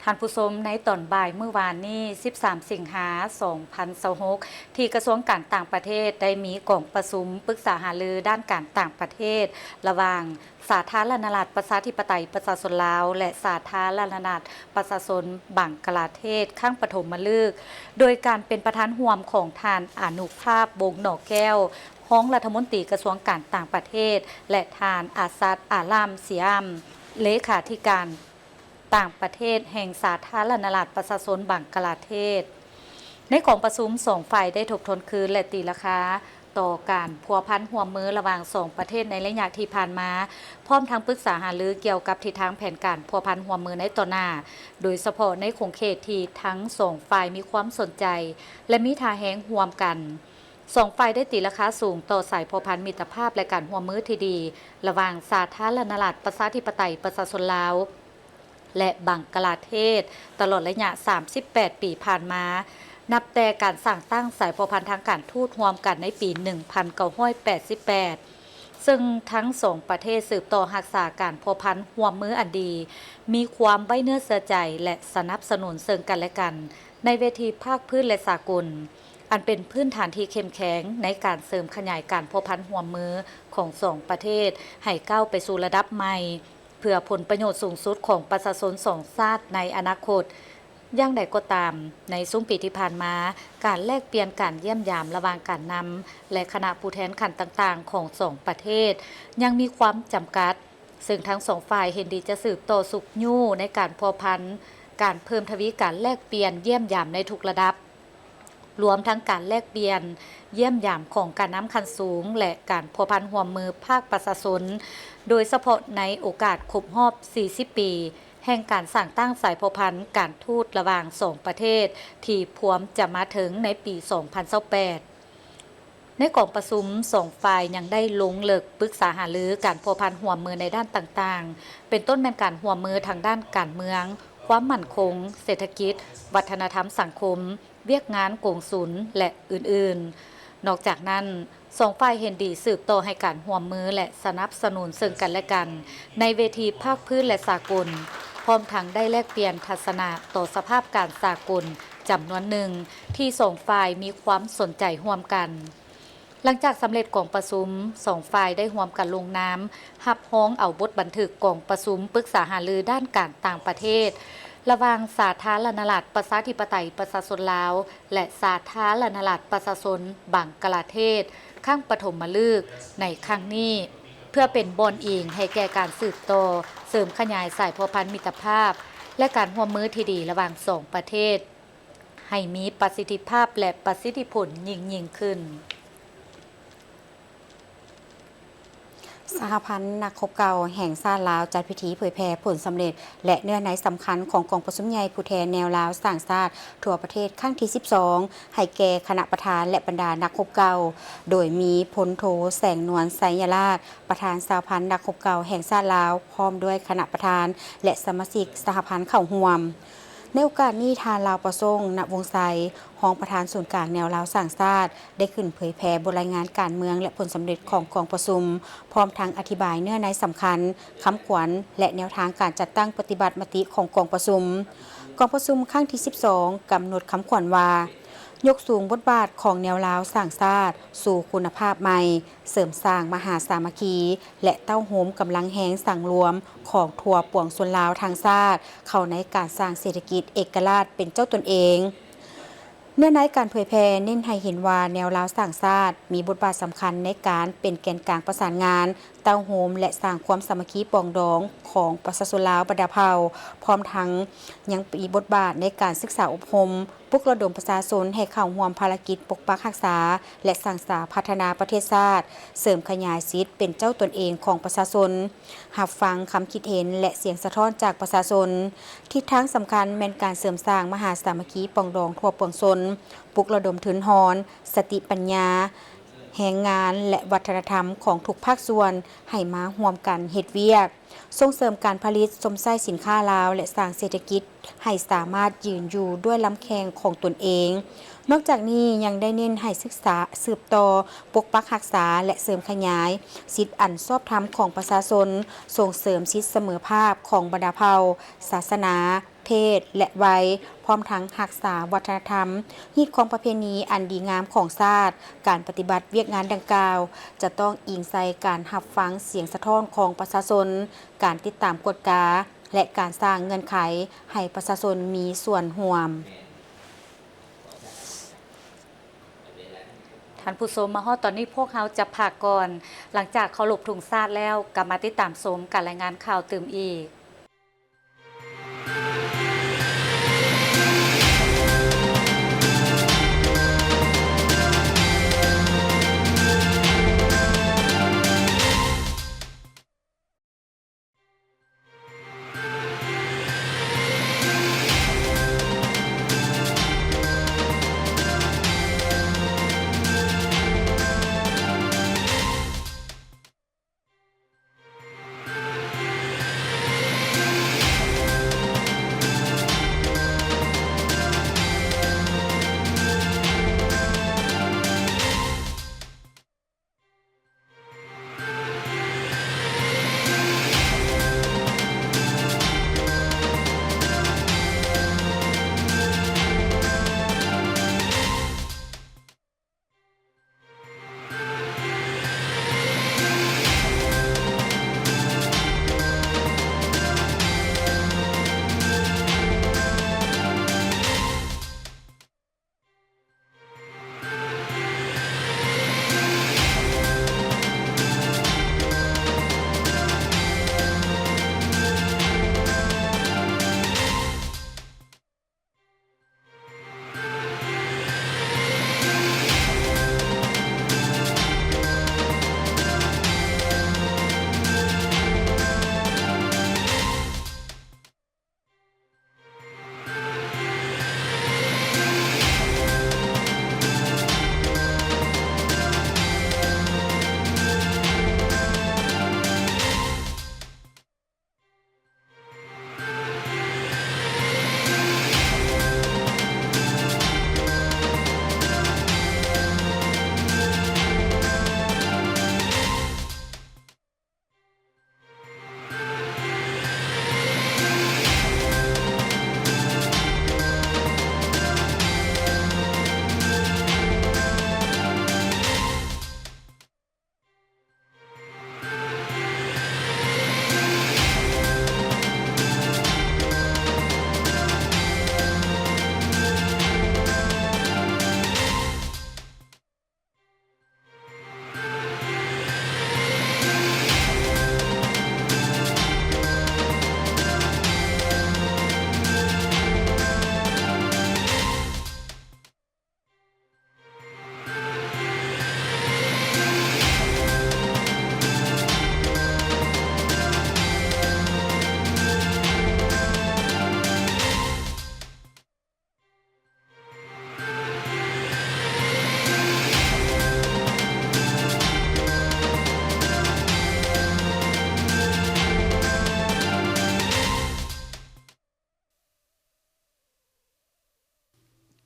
ທ່ານຜູ້ຊົມ, ໃນຕອນບ່າຍມື້ວານນີ້ ສິບສາມ ສິງຫາ ສອງພັນຊາວຫົກ ທີ່ກະຊວງການຕ່າງປະເທດໄດ້ມີກອງປະຊຸມປຶກສາຫາລືດ້ານການຕ່າງປະເທດ ລະຫວ່າງສາທາລະນະລັດປະຊາທິປະໄຕປະຊາຊົນລາວ ແລະ ສາທາລະນະລັດປະຊາຊົນບັງກະລາເທດ ຄັ້ງປະຖົມມະລຶກ, ໂດຍການເປັນປະທານຮ່ວມຂອງທ່ານ ອານຸພາບ ວົງໜໍແກ້ວ ຮອງລັດຖະມົນຕີກະຊວງການຕ່າງປະເທດ ແລະ ທ່ານ ອາຊັດ ອາລາມ ຊີອາມ ເລຂາທິການ ຕ່າງປະເທດແຫ່ງສາທາລະນະລັດປະຊາຊົນບັງກະລາເທດ. ໃນກອງປະຊຸມ, ສອງຝ່າຍໄດ້ທົບທວນຄືນ ແລະ ຕີລາຄາຕໍ່ການພົວພັນຮ່ວມມືລະຫວ່າງສອງປະເທດໃນໄລຍະທີ່ຜ່ານມາ, ພ້ອມທັງປຶກສາຫາລືກ່ຽວກັບທິດທາງແຜນການພົວພັນຮ່ວມມືໃນຕໍ່ໜ້າ, ໂດຍສະເພາະໃນຂົງເຂດທີ່ທັງສອງຝ່າຍມີຄວາມສົນໃຈ ແລະ ມີທ່າແຮງຮ່ວມກັນ. ສອງຝ່າຍໄດ້ຕີລາຄາສູງຕໍ່ສາຍພົວພັນມິດຕະພາບ ແລະ ການຮ່ວມມືທີ່ດີລະຫວ່າງສາທາລະນະລັດປະຊາທິປະໄຕປະຊາຊົນລາວ ແລະ ບັງກະລາເທດ ຕະຫຼອດໄລຍະສາມສິບແປດປີຜ່ານມາ, ນັບແຕ່ການສ້າງຕັ້ງສາຍພົວພັນທາງການທູດຮ່ວມກັນໃນປີໜຶ່ງພັນເກົ້າຮ້ອຍແປດສິບແປດ, ເຊິ່ງທັງສອງປະເທດສືບຕໍ່ຮັກສາການພົວພັນຮ່ວມມືອັນດີ, ມີຄວາມໄວ້ເນື້ອເຊື່ອໃຈ ແລະ ສະໜັບສະໜູນເຊິ່ງກັນແລະກັນ ໃນເວທີພາກພື້ນ ແລະ ສາກົນ, ອັນເປັນພື້ນຖານທີ່ເຂັ້ມແຂງໃນການເສີມຂະຫຍາຍການພົວພັນຮ່ວມມືຂອງສອງປະເທດໃຫ້ກ້າວໄປສູ່ລະດັບໃໝ່, ເພື່ອຜົນປະໂຫຍດສູງສຸດຂອງປະຊາຊົນສອງຊາດໃນອະນາຄົດ. ຢ່າງໃດກໍຕາມ, ໃນຊຸມປີທີ່ຜ່ານມາ, ການແລກປ່ຽນການຢ້ຽມຢາມລະຫວ່າງການນຳ ແລະ ຄະນະຜູ້ແທນຂັ້ນຕ່າງໆຂອງສອງປະເທດຍັງມີຄວາມຈຳກັດ, ເຊິ່ງທັງສອງຝ່າຍເຫັນດີຈະສືບຕໍ່ຊຸກຍູ້ໃນການພົວພັນ, ການເພີ່ມທະວີການແລກປ່ຽນຢ້ຽມຢາມໃນທຸກລະດັບ, ລວມທັງການແລກປ່ຽນຢ້ຽມຢາມຂອງການນຳຂັ້ນສູງ ແລະ ການພົວພັນຮ່ວມມືພາກປະຊາຊົນ, ໂດຍສະເພາະໃນໂອກາດຄົບຮອບສີ່ສິບປີ ແຫ່ງການສ້າງຕັ້ງສາຍພົວພັນການທູດລະຫວ່າງສອງປະເທດ ທີ່ພວມຈະມາເຖິງໃນປີສອງພັນຊາວແປດ. ໃນກອງປະຊຸມ, ສອງຝ່າຍຍັງໄດ້ລົງເລິກປຶກສາຫາລືການພົວພັນຮ່ວມມືໃນດ້ານຕ່າງໆ, ເປັນຕົ້ນແມ່ນການຮ່ວມມືທາງດ້ານການເມືອງ, ຄວາມໝັ້ນຄົງ, ເສດຖະກິດ, ວັດທະນະທຳສັງຄົມ, ວຽກງານກົງສຸນ ແລະ ອື່ນໆ. ນອກຈາກນັ້ນ, ສອງຝ່າຍເຫັນດີສືບຕໍ່ໃຫ້ການຮ່ວມມື ແລະ ສະໜັບສະໜູນເຊິ່ງກັນແລະກັນ ໃນເວທີພາກພື້ນ ແລະ ສາກົນ, ພ້ອມທັງໄດ້ແລກປ່ຽນທັດສະນະຕໍ່ສະພາບການສາກົນຈຳນວນໜຶ່ງ ທີ່ສອງຝ່າຍມີຄວາມສົນໃຈຮ່ວມກັນ. ຫຼັງຈາກສຳເລັດກອງປະຊຸມ, ສອງຝ່າຍໄດ້ຮ່ວມກັນລົງນາມຮັບຮອງເອົາບົດບັນທຶກກອງປະຊຸມປຶກສາຫາລືດ້ານການຕ່າງປະເທດ ລະຫວ່າງສາທາລະນະລັດປະຊາທິປະໄຕປະຊາຊົນລາວ ແລະ ສາທາລະນະລັດປະຊາຊົນບັງກະລາເທດ ຄັ້ງປະຖົມມະລຶກໃນຄັ້ງນີ້ ເພື່ອເປັນບ່ອນອີງໃຫ້ແກ່ການສືບຕໍ່ເສີມຂະຫຍາຍສາຍພົວພັນມິດຕະພາບ ແລະ ການຮ່ວມມືທີ່ດີລະຫວ່າງສອງປະເທດ ໃຫ້ມີປະສິດທິພາບ ແລະ ປະສິດທິຜົນຍິ່ງໆຂຶ້ນ. ສະຫະພັນນັກຮົບເກົ່າແຫ່ງຊາດລາວ ຈັດພິທີເຜີຍແຜ່ຜົນສຳເລັດ ແລະ ເນື້ອໃນສຳຄັນຂອງກອງປະຊຸມໃຫຍ່ຜູ້ແທນແນວລາວສ້າງຊາດທົ່ວປະເທດຄັ້ງທີສິບສອງ ໃຫ້ແກ່ຄະນະປະທານ ແລະ ບັນດານັກຮົບເກົ່າ, ໂດຍມີພົນໂທ ແສງນວນ ໄຊຍະລາດ ປະທານສະຫະພັນນັກຮົບເກົ່າແຫ່ງຊາດລາວ ພ້ອມດ້ວຍຄະນະປະທານ ແລະ ສະມາຊິກສະຫະພັນເຂົ້າຮ່ວມ. ໃນໂອກາດນີ້, ທ່ານ ລາວປະສົງ ນະວົງໄຊ ຮອງປະທານສູນກາງແນວລາວສ້າງຊາດ ໄດ້ຂຶ້ນເຜີຍແຜ່ບົດລາຍງານການເມືອງ ແລະ ຜົນສຳເລັດຂອງກອງປະຊຸມ, ພ້ອມທັງອະທິບາຍເນື້ອໃນສຳຄັນ, ຄຳຂວັນ ແລະ ແນວທາງການຈັດຕັ້ງປະຕິບັດມະຕິຂອງກອງປະຊຸມ. ກອງປະຊຸມຄັ້ງທີສິບສອງ ກຳນົດຄຳຂວັນວ່າ, ຍົກສູງບົດບາດຂອງແນວລາວສ້າງຊາດສູ່ຄຸນນະພາບໃໝ່, ເສີມສ້າງມະຫາສາມັກຄີ ແລະ ເຕົ້າໂຮມກຳລັງແຮງສັງລວມຂອງທົ່ວປວງຊົນລາວທັງຊາດ ເຂົ້າໃນການສ້າງເສດຖະກິດເອກະລາດເປັນເຈົ້າຕົນເອງ. ເນື້ອໃນການເຜີຍແຜ່ເນັ້ນໃຫ້ເຫັນວ່າ ແນວລາວສ້າງຊາດມີບົດບາດສຳຄັນໃນການເປັນແກນກາງປະສານງານ, ເຕົ້າໂຮມ ແລະ ສ້າງຄວາມສາມັກຄີປອງດອງຂອງປະຊາຊົນລາວບັນດາເຜົ່າ, ພ້ອມທັງຍັງມີບົດບາດໃນການສຶກສາອົບຮົມ, ປຸກລະດົມປະຊາຊົນໃຫ້ເຂົ້າຮ່ວມພາລະກິດປົກປັກຮັກສາ ແລະ ສ້າງສາພັດທະນາປະເທດຊາດ, ເສີມຂະຫຍາຍສິດເປັນເຈົ້າຕົນເອງຂອງປະຊາຊົນ, ຮັບຟັງຄຳຄິດເຫັນ ແລະ ສຽງສະທ້ອນຈາກປະຊາຊົນ. ທິດທາງສຳຄັນແມ່ນການເສີມສ້າງມະຫາສາມັກຄີປອງດອງທົ່ວປວງຊົນ, ປຸກລະດົມທຶນຮອນ, ສະຕິປັນຍາ, ແຮງງານ ແລະ ວັດທະນະທຳຂອງທຸກພາກສ່ວນໃຫ້ມາຮ່ວມກັນເຮັດວຽກ, ສົ່ງເສີມການຜະລິດຊົມໃຊ້ສິນຄ້າລາວ ແລະ ສ້າງເສດຖະກິດໃຫ້ສາມາດຢືນຢູ່ດ້ວຍລຳແຂ້ງຂອງຕົນເອງ. ນອກຈາກນີ້ຍັງໄດ້ເນັ້ນໃຫ້ສຶກສາສືບຕໍ່ປົກປັກຮັກສາ ແລະ ເສີມຂະຫຍາຍສິດອັນຊອບທຳຂອງປະຊາຊົນ, ສົ່ງເສີມສິດສະເໝີພາບຂອງບັນດາເຜົ່າ, ສາສະໜາ, ເພດ ແລະ ໄວ, ພ້ອມທັງຮັກສາວັດທະນະທຳ, ຮີດຄອງປະເພນີອັນດີງາມຂອງຊາດ. ການປະຕິບັດວຽກງານດັ່ງກ່າວ ຈະຕ້ອງອີງໃສ່ການຮັບຟັງສຽງສະທ້ອນຂອງປະຊາຊົນ, ການຕິດຕາມກວດກາ ແລະ ການສ້າງເງື່ອນໄຂໃຫ້ປະຊາຊົນມີສ່ວນຮ່ວມ. ທ່ານຜູ້ຊົມ, ມາຮອດຕອນນີ້ພວກເຮົາຈະພັກກ່ອນ. ຫຼັງຈາກເຄົາລົບທຸງຊາດແລ້ວ, ກັບມາຕິດຕາມຊົມການລາຍງານຂ່າວຕື່ມອີກ.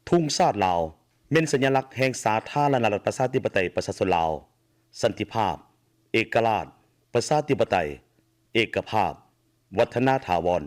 ທຸງຊາດລາວ ແມ່ນສັນຍາລັກແຫ່ງສາທາລະນະລັດ ປະຊາທິປະໄຕ ປະຊາຊົນລາວ, ສັນຕິພາບ, ເອກະລາດ, ປະຊາທິປະໄຕ, ເອກະພາບ, ວັດທະນາຖາວອນ.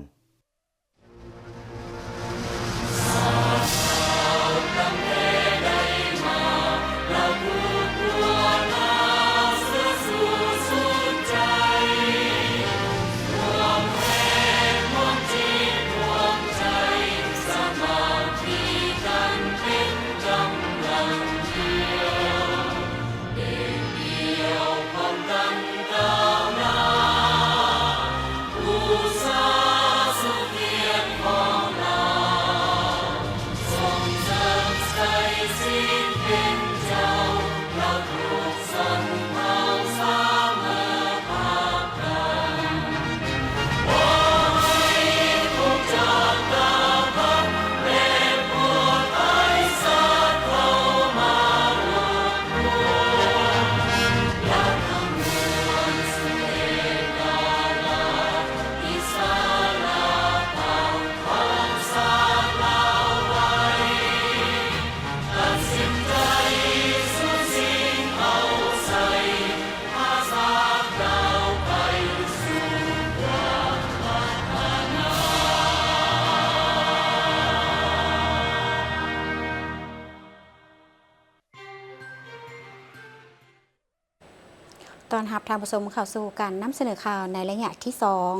ຕ້ອນຮັບທ່ານຜູ້ຊົມເຂົ້າສູ່ການນຳສະເໜີຂ່າວໃນໄລຍະທີສອງ.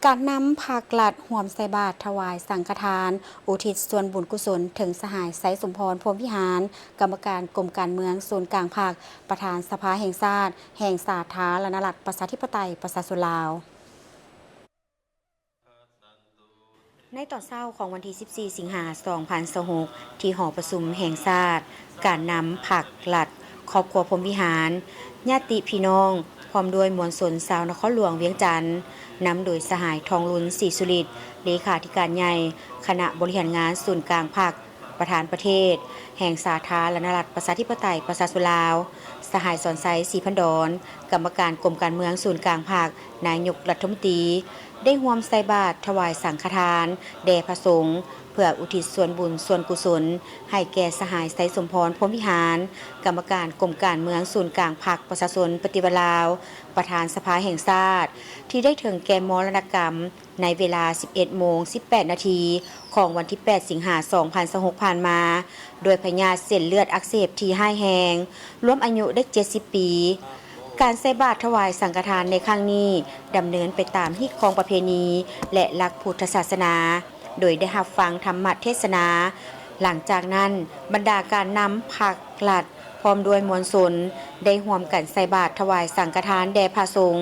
ການນຳພັກລັດຮ່ວມໃສ່ບາດຖວາຍສັງຄະທານ ອຸທິດສ່ວນບຸນກຸສົນເຖິງສະຫາຍ ໄຊສົມພອນ ພົມວິຫານ ກຳມະການກົມການເມືອງສູນກາງພັກ, ປະທານສະພາແຫ່ງຊາດ ແຫ່ງສາທາລະນະລັດ ປະຊາທິປະໄຕ ປະຊາຊົນລາວ. ໃນຕອນເຊົ້າຂອງວັນທີສິບສີ່ ສິງຫາ ສອງພັນຊາວຫົກ ທີ່ຫໍປະຊຸມແຫ່ງຊາດ, ການນຳພັກລັດ, ຄອບຄົວພົມວິຫານ, ຍາດຕິພີ່ນ້ອງ ພ້ອມດ້ວຍມວນຊົນຊາວນະຄອນຫຼວງວຽງຈັນ, ນຳໂດຍສະຫາຍ ທອງລຸນ ສີສຸລິດ ເລຂາທິການໃຫຍ່ຄະນະບໍລິຫານງານສູນກາງພັກ, ປະທານປະເທດແຫ່ງສາທາລະນະລັດ ປະຊາທິປະໄຕ ປະຊາຊົນລາວ, ສະຫາຍ ສອນໄຊ ສີພັນດອນ ກຳມະການກົມການເມືອງສູນກາງພັກ, ນາຍົກລັດຖະມົນຕີ ໄດ້ຮ່ວມໃສ່ບາດຖວາຍສັງຄະທານແດ່ພະສົງ ເພື່ອອຸທິດສ່ວນບຸນສ່ວນກຸສົນໃຫ້ແກ່ສະຫາຍ ໄຊສົມພອນ ພົມວິຫານ ກຳມະການກົມການເມືອງສູນກາງພັກປະຊາຊົນປະຕິວັດລາວ, ປະທານສະພາແຫ່ງຊາດ ທີ່ໄດ້ເຖິງແກ່ມໍລະນະກຳ ໃນເວລາສິບເອັດໂມງສິບແປດນາທີ ຂອງວັນທີແປດ ສິງຫາ ສອງພັນຊາວຫົກ ຜ່ານມາ ດ້ວຍພະຍາດເສັ້ນເລືອດອັກເສບທີ່ຮ້າຍແຮງ, ລວມອາຍຸໄດ້ເຈັດສິບປີ. ການໃສ່ບາດຖວາຍສັງຄະທານໃນຄັ້ງນີ້ ດຳເນີນໄປຕາມຮີດຄອງປະເພນີ ແລະ ຫຼັກພຸດທະສາສະໜາ, ໂດຍໄດ້ຮັບຟັງທຳມະເທດສະໜາ. ຫຼັງຈາກນັ້ນ, ບັນດາການນຳພັກລັດ ພ້ອມດ້ວຍມວນຊົນ ໄດ້ຮ່ວມກັນໃສ່ບາດຖວາຍສັງຄະທານແດ່ພະສົງ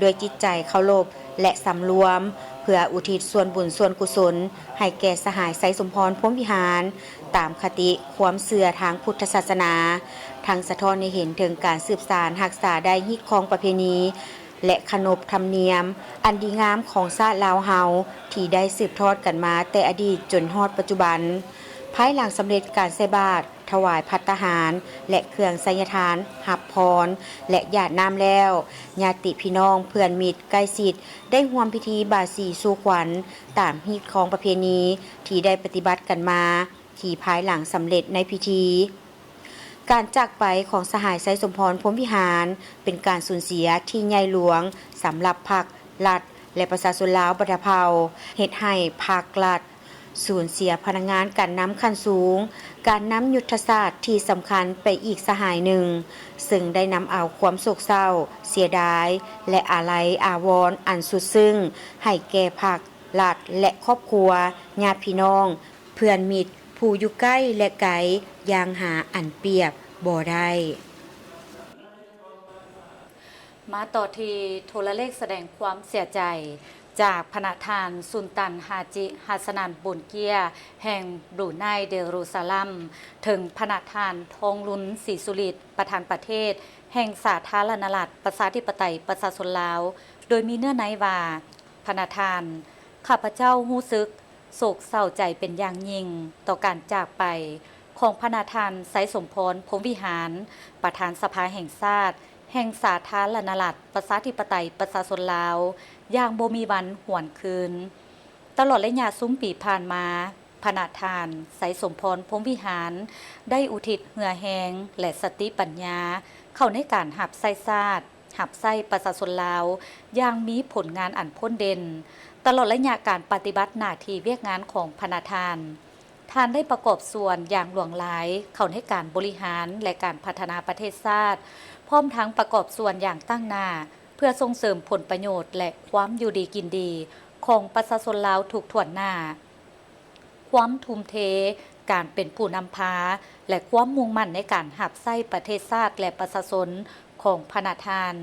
ດ້ວຍຈິດໃຈເຄົາລົບ ແລະ ສຳລວມ ເພື່ອອຸທິດສ່ວນບຸນສ່ວນກຸສົນໃຫ້ແກ່ສະຫາຍ ໄຊສົມພອນ ພົມວິຫານ ຕາມຄະຕິຄວາມເຊື່ອທາງພຸດທະສາສະໜາ, ທັງສະທ້ອນໃຫ້ເຫັນເຖິງການສືບສານຮັກສາໄດ້ຮີດຄອງປະເພນີ ແລະ ຂະໜົບທຳນຽມອັນດີງາມຂອງຊາດລາວເຮົາ ທີ່ໄດ້ສືບທອດກັນມາແຕ່ອະດີດຈົນຮອດປັດຈຸບັນ. ພາຍຫຼັງສຳເລັດການໃສ່ບາດ, ຖວາຍພັດຕາຫານ ແລະ ເຄື່ອງໄສຍະທານ, ຮັບພອນ ແລະ ຢາດນ້ຳແລ້ວ, ຍາດຕິພີ່ນ້ອງ, ເພື່ອນມິດໃກ້ຊິດ ໄດ້ຮ່ວມພິທີບາສີສູ່ຂວັນ ຕາມຮີດຄອງປະເພນີທີ່ໄດ້ປະຕິບັດກັນມາ, ທີ່ພາຍຫຼັງສຳເລັດໃນພິທີ. ການຈາກໄປຂອງສະຫາຍ ໄຊສົມພອນ ພົມວິຫານ ເປັນການສູນເສຍທີ່ໃຫຍ່ຫຼວງສຳລັບພັກ, ລັດ ແລະ ປະຊາຊົນລາວບັນດາເຜົ່າ, ເຮັດໃຫ້ພັກ, ລັດ ສູນເສຍພະນັກງານການນຳຂັ້ນສູງ, ການນຳຍຸດທະສາດທີ່ສຳຄັນໄປອີກສະຫາຍໜຶ່ງ, ເຊິ່ງໄດ້ນຳເອົາຄວາມໂສກເສົ້າ, ເສຍດາຍ ແລະ ອາໄລອາວອນອັນສຸດຊຶ້ງໃຫ້ແກ່ພັກ, ລັດ ແລະ ຄອບຄົວ, ຍາດພີ່ນ້ອງ, ເພື່ອນມິດ ຜູ້ຢູ່ໃກ້ ແລະ ໄກ ຢ່າງຫາອັນປຽບບໍ່ໄດ້. ມາຕໍ່ທີ່ໂທລະເລກສະແດງຄວາມເສຍໃຈຈາກພະນະທ່ານ ສຸນຕັນ ຮາຈິ ຮັດສະນັນ ບຸນເກຍ ແຫ່ງບຣູໄນ ເດຣູຊາລັມ ເຖິງພະນະທ່ານ ທອງລຸນ ສີສຸລິດ ປະທານປະເທດແຫ່ງສາທາລະນະລັດ ປະຊາທິປະໄຕ ປະຊາຊົນລາວ, ໂດຍມີເນື້ອໃນວ່າ ພະນະທ່ານ, ຂ້າພະເຈົ້າຮູ້ສຶກໂສກເສົ້າໃຈເປັນຢ່າງຍິ່ງຕໍ່ການຈາກໄປຂອງພະນະທ່ານ ໄຊສົມພອນ ພົມວິຫານ ປະທານສະພາແຫ່ງຊາດ ແຫ່ງສາທາລະນະລັດ ປະຊາທິປະໄຕ ປະຊາຊົນລາວ ຢ່າງບໍ່ມີວັນຫວນຄືນ. ຕະຫຼອດໄລຍະຊຸມປີຜ່ານມາ, ພະນະທ່ານ ໄຊສົມພອນ ພົມວິຫານ ໄດ້ອຸທິດເຫື່ອແຮງ ແລະ ສະຕິປັນຍາ ເຂົ້າໃນການຮັບໃຊ້ຊາດ, ຮັບໃຊ້ປະຊາຊົນລາວ ຢ່າງມີຜົນງານອັນພົ້ນເດັ່ນ. ຕະຫຼອດໄລຍະການປະຕິບັດໜ້າທີ່ວຽກງານຂອງພະນະທ່ານ, ທ່ານໄດ້ປະກອບສ່ວນຢ່າງຫຼວງຫຼາຍເຂົ້າໃນການບໍລິຫານ ແລະ ການພັດທະນາປະເທດຊາດ, ພ້ອມທັງປະກອບສ່ວນຢ່າງຕັ້ງໜ້າ ເພື່ອສົ່ງເສີມຜົນປະໂຫຍດ ແລະ ຄວາມຢູ່ດີກິນດີຂອງປະຊາຊົນລາວທຸກຖ້ວນໜ້າ. ຄວາມທຸ່ມເທ, ການເປັນຜູ້ນຳພາ ແລະ ຄວາມມຸ່ງໝັ້ນໃນການຮັບໃຊ້ປະເທດຊາດ ແລະ ປະຊາຊົນຂອງພະນະທ່ານ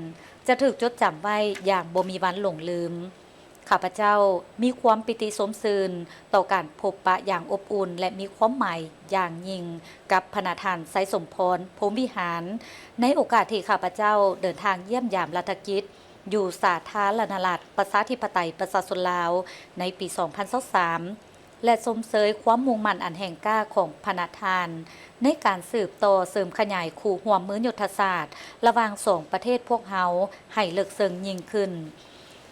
ຈະຖືກຈົດຈຳໄວ້ຢ່າງບໍ່ມີວັນຫຼົງລືມ. ຂ້າພະເຈົ້າມີຄວາມປີຕິຊົມຊື່ນຕໍ່ການພົບປະຢ່າງອົບອຸ່ນ ແລະ ມີຄວາມໝາຍຢ່າງຍິ່ງກັບພະນະທ່ານ ໄຊສົມພອນ ພົມວິຫານ ໃນໂອກາດທີ່ຂ້າພະເຈົ້າເດີນທາງຢ້ຽມຢາມລັດຖະກິດ ຢູ່ສາທາລະນະລັດ ປະຊາທິປະໄຕ ປະຊາຊົນລາວ ໃນປີສອງພັນຊາວສາມ ແລະ ຊົມເຊີຍຄວາມມຸ່ງໝັ້ນອັນແຮງກ້າຂອງພະນະທ່ານ ໃນການສືບຕໍ່ເສີມຂະຫຍາຍຄູ່ຮ່ວມມືຍຸດທະສາດ ລະຫວ່າງສອງປະເທດພວກເຮົາໃຫ້ເລິກເຊິ່ງຍິ່ງຂຶ້ນ.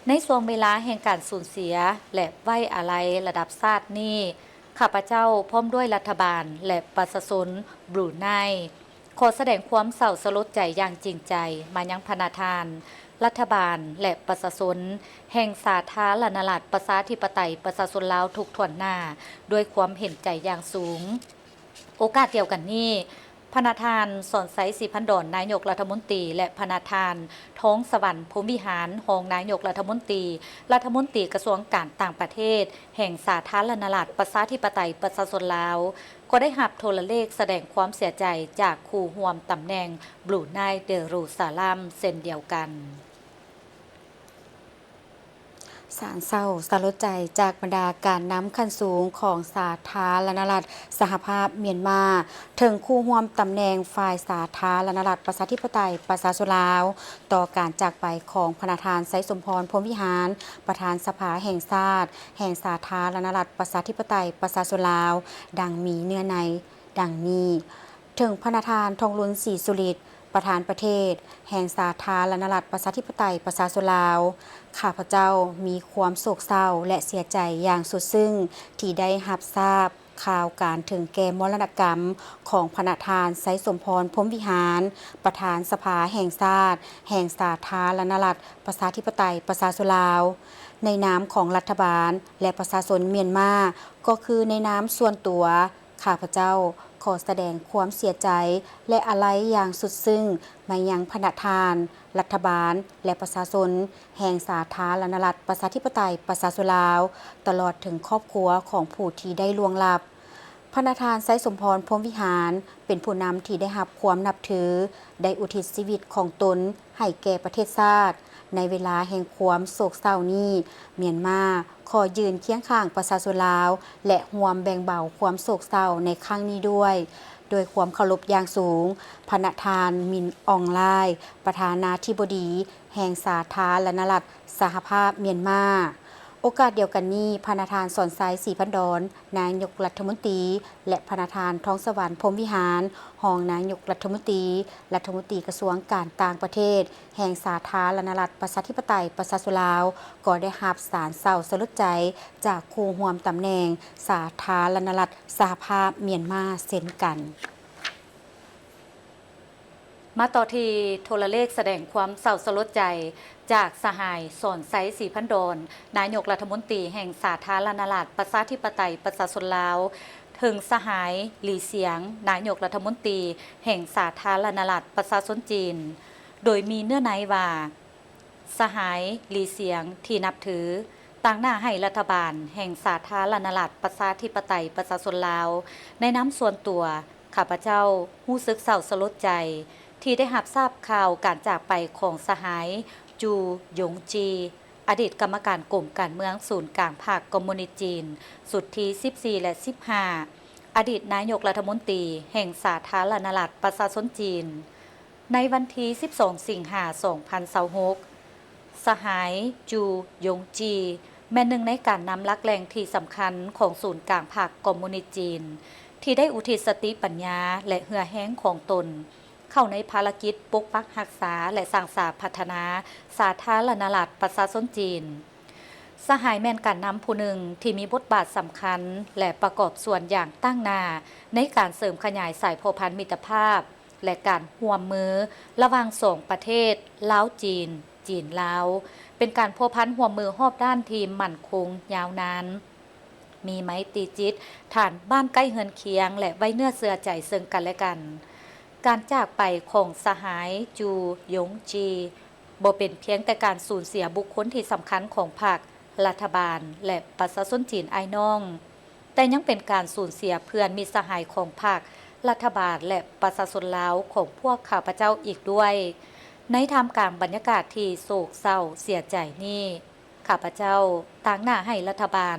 ໃນຊ່ວງເວລາແຫ່ງການສູນເສຍ ແລະ ໄວ້ອາໄລລະດັບຊາດນີ້, ຂ້າພະເຈົ້າພ້ອມດ້ວຍລັດຖະບານ ແລະ ປະຊາຊົນບຣູໄນ ຂໍສະແດງຄວາມເສົ້າສະຫຼົດໃຈຢ່າງຈິງໃຈມາຍັງພະນະທ່ານ, ລັດຖະບານ ແລະ ປະຊາຊົນແຫ່ງສາທາລະນະລັດ ປະຊາທິປະໄຕ ປະຊາຊົນລາວທຸກຖ້ວນໜ້າ ດ້ວຍຄວາມເຫັນໃຈຢ່າງສູງ. ໂອກາດດຽວກັນນີ້, ພະນະທ່ານ ສອນໄຊ ສີພັນດອນ ນາຍົກລັດຖະມົນຕີ ແລະ ພະນະທ່ານ ທອງສະຫວັນ ພົມວິຫານ ຮອງນາຍົກລັດຖະມົນຕີ, ລັດຖະມົນຕີກະຊວງການຕ່າງປະເທດ ແຫ່ງສາທາລະນະລັດ ປະຊາທິປະໄຕ ປະຊາຊົນລາວ ກໍໄດ້ຮັບໂທລະເລກສະແດງຄວາມເສຍໃຈຈາກຄູ່ຮ່ວມຕຳແໜ່ງບຣູໄນ ເດຣູຊາລຳ ເຊັ່ນດຽວກັນ. ສານເສົ້າສະຫຼົດໃຈຈາກບັນດາການນຳຂັ້ນສູງຂອງສາທາລະນະລັດສະຫະພາບມຽນມາ ເຖິງຄູ່ຮ່ວມຕຳແໜ່ງຝ່າຍສາທາລະນະລັດ ປະຊາທິປະໄຕ ປະຊາຊົນລາວ ຕໍ່ການຈາກໄປຂອງພະນະທ່ານ ໄຊສົມພອນ ພົມວິຫານ ປະທານສະພາແຫ່ງຊາດ ແຫ່ງສາທາລະນະລັດ ປະຊາທິປະໄຕ ປະຊາຊົນລາວ ດັ່ງມີເນື້ອໃນດັ່ງນີ້. ເຖິງພະນະທ່ານ ທອງລຸນ ສີສຸລິດ ປະທານປະເທດແຫ່ງສາທາລະນະລັດ ປະຊາທິປະໄຕ ປະຊາຊົນລາວ, ຂ້າພະເຈົ້າມີຄວາມໂສກເສົ້າ ແລະ ເສຍໃຈຢ່າງສຸດຊຶ້ງ ທີ່ໄດ້ຮັບຊາບຂ່າວການເຖິງແກ່ມໍລະນະກຳຂອງພະນະທ່ານ ໄຊສົມພອນ ພົມວິຫານ ປະທານສະພາແຫ່ງຊາດ ແຫ່ງສາທາລະນະລັດ ປະຊາທິປະໄຕ ປະຊາຊົນລາວ. ໃນນາມຂອງລັດຖະບານ ແລະ ປະຊາຊົນມຽນມາ, ກໍຄືໃນນາມສ່ວນຕົວ, ຂ້າພະເຈົ້າຂໍສະແດງຄວາມເສຍໃຈ ແລະ ອາໄລຢ່າງສຸດຊຶ້ງມາຍັງພະນະທ່ານ, ລັດຖະບານ ແລະ ປະຊາຊົນແຫ່ງສາທາລະນະລັດ ປະຊາທິປະໄຕ ປະຊາຊົນລາວ, ຕະຫຼອດເຖິງຄອບຄົວຂອງຜູ້ທີ່ໄດ້ລ່ວງລັບ. ພະນະທ່ານ ໄຊສົມພອນ ພົມວິຫານ ເປັນຜູ້ນຳທີ່ໄດ້ຮັບຄວາມນັບຖື, ໄດ້ອຸທິດຊີວິດຂອງຕົນໃຫ້ແກ່ປະເທດຊາດ. ໃນເວລາແຫ່ງຄວາມໂສກເສົ້ານີ້, ມຽນມາຂໍຢືນຄຽງຂ້າງປະຊາຊົນລາວ ແລະ ຮ່ວມແບ່ງເບົາຄວາມໂສກເສົ້າໃນຄັ້ງນີ້ດ້ວຍ. ດ້ວຍຄວາມເຄົາລົບຢ່າງສູງ, ພະນະທ່ານ ມິນ ອອງລາຍ ປະທານາທິບໍດີແຫ່ງສາທາລະນະລັດສະຫະພາບມຽນມາ. ໂອກາດດຽວກັນນີ້, ພະນະທ່ານ ສອນໄຊ ສີພັນດອນ ນາຍົກລັດຖະມົນຕີ ແລະ ພະນະທ່ານ ທອງສະຫວັນ ພົມວິຫານ ຮອງນາຍົກລັດຖະມົນຕີ, ລັດຖະມົນຕີກະຊວງການຕ່າງປະເທດ ແຫ່ງສາທາລະນະລັດ ປະຊາທິປະໄຕ ປະຊາຊົນລາວ ກໍໄດ້ຮັບສານເສົ້າສະຫຼົດໃຈຈາກຄູ່ຮ່ວມຕຳແໜ່ງສາທາລະນະລັດສະຫະພາບມຽນມາເຊັ່ນກັນ. ມາຕໍ່ທີ່ໂທລະເລກສະແດງຄວາມເສົ້າສະຫຼົດໃຈຈາກສະຫາຍ ສອນໄຊ ສີພັນດອນ ນາຍົກລັດຖະມົນຕີແຫ່ງສາທາລະນະລັດ ປະຊາທິປະໄຕ ປະຊາຊົນລາວ, ເຖິງສະຫາຍ ຫຼີ ສຽງ ນາຍົກລັດຖະມົນຕີແຫ່ງສາທາລະນະລັດ ປະຊາຊົນຈີນ. ໂດຍມີເນື້ອໃນວ່າ, ສະຫາຍ ຫຼີ ສຽງ ທີ່ນັບຖື, ຕາງໜ້າໃຫ້ລັດຖະບານແຫ່ງສາທາລະນະລັດ ປະຊາທິປະໄຕ ປະຊາຊົນລາວ, ໃນນາມສ່ວນຕົວ, ຂ້າພະເຈົ້າຮູ້ສຶກເສົ້າສະຫຼົດໃຈ ທີ່ໄດ້ຮັບຊາບຂ່າວການຈາກໄປຂອງສະຫາຍ ຈູ ຢົງຈີ, ອະດີດກຳມະການກົມການເມືອງສູນກາງພັກຄອມມູນິດຈີນ ຊຸດທີສິບສີ່ ແລະ ສິບຫ້າ, ອະດີດນາຍົກລັດຖະມົນຕີແຫ່ງສາທາລະນະລັດ ປະຊາຊົນຈີນ. ໃນວັນທີສິບສອງ ສິງຫາ ສອງພັນຊາວຫົກ, ສະຫາຍ ຈູ ຢົງຈີ ແມ່ນໜຶ່ງໃນການນຳຫຼັກແຫຼ່ງທີ່ສຳຄັນຂອງສູນກາງພັກຄອມມູນິດຈີນ ທີ່ໄດ້ອຸທິດສະຕິປັນຍາ ແລະ ເຫື່ອແຮງຂອງຕົນ ເຂົ້າໃນພາລະກິດປົກປັກຮັກສາ ແລະ ສ້າງສາພັດທະນາສາທາລະນະລັດປະຊາຊົນຈີນ. ສະຫາຍແມ່ນການນຳຜູ້ໜຶ່ງທີ່ມີບົດບາດສຳຄັນ ແລະ ປະກອບສ່ວນຢ່າງຕັ້ງໜ້າໃນການເສີມຂະຫຍາຍສາຍພົວພັນມິດຕະພາບ ແລະ ການຮ່ວມມືລະຫວ່າງສອງປະເທດ ລາວ-ຈີນ, ຈີນ-ລາວ, ເປັນການພົວພັນຮ່ວມມືຮອບດ້ານທີ່ໝັ້ນຄົງຍາວນານ, ມີໄມຕີຈິດ, ຖານບ້ານໃກ້ເຮືອນຄຽງ ແລະ ໄວ້ເນື້ອເຊື່ອໃຈເຊິ່ງກັນແລະກັນ. ການຈາກໄປຂອງສະຫາຍ ຈູ ຢົງຈີ ບໍ່ເປັນພຽງແຕ່ການສູນເສຍບຸກຄົນທີ່ສຳຄັນຂອງພັກ, ລັດຖະບານ ແລະ ປະຊາຊົນຈີນອ້າຍນ້ອງ, ແຕ່ຍັງເປັນການສູນເສຍເພື່ອນມິດສະຫາຍຂອງພັກ, ລັດຖະບານ ແລະ ປະຊາຊົນລາວຂອງພວກຂ້າພະເຈົ້າອີກດ້ວຍ. ໃນທ່າມກາງບັນຍາກາດທີ່ໂສກເສົ້າເສຍໃຈນີ້, ຂ້າພະເຈົ້າຕາງໜ້າໃຫ້ລັດຖະບານ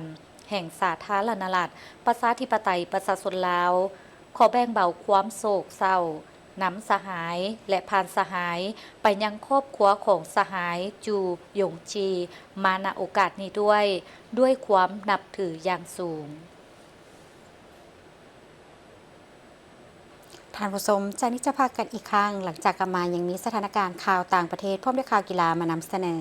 ແຫ່ງສາທາລະນະລັດ ປະຊາທິປະໄຕ ປະຊາຊົນລາວ ຂໍແບ່ງເບົາຄວາມໂສກເສົ້ານຳສະຫາຍ ແລະ ຜ່ານສະຫາຍໄປຍັງຄອບຄົວຂອງສະຫາຍ ຈູ ຢົງຈີ ມາ ນະ ໂອກາດນີ້ດ້ວຍ, ດ້ວຍຄວາມນັບຖືຢ່າງສູງ. ທ່ານຜູ້ຊົມ, ຈາກນີ້ຈະພັກກັນອີກຄັ້ງ, ຫຼັງຈາກກັບມາຍັງມີສະຖານະການຂ່າວຕ່າງປະເທດ ພ້ອມດ້ວຍຂ່າວກິລາມານຳສະເໜີ.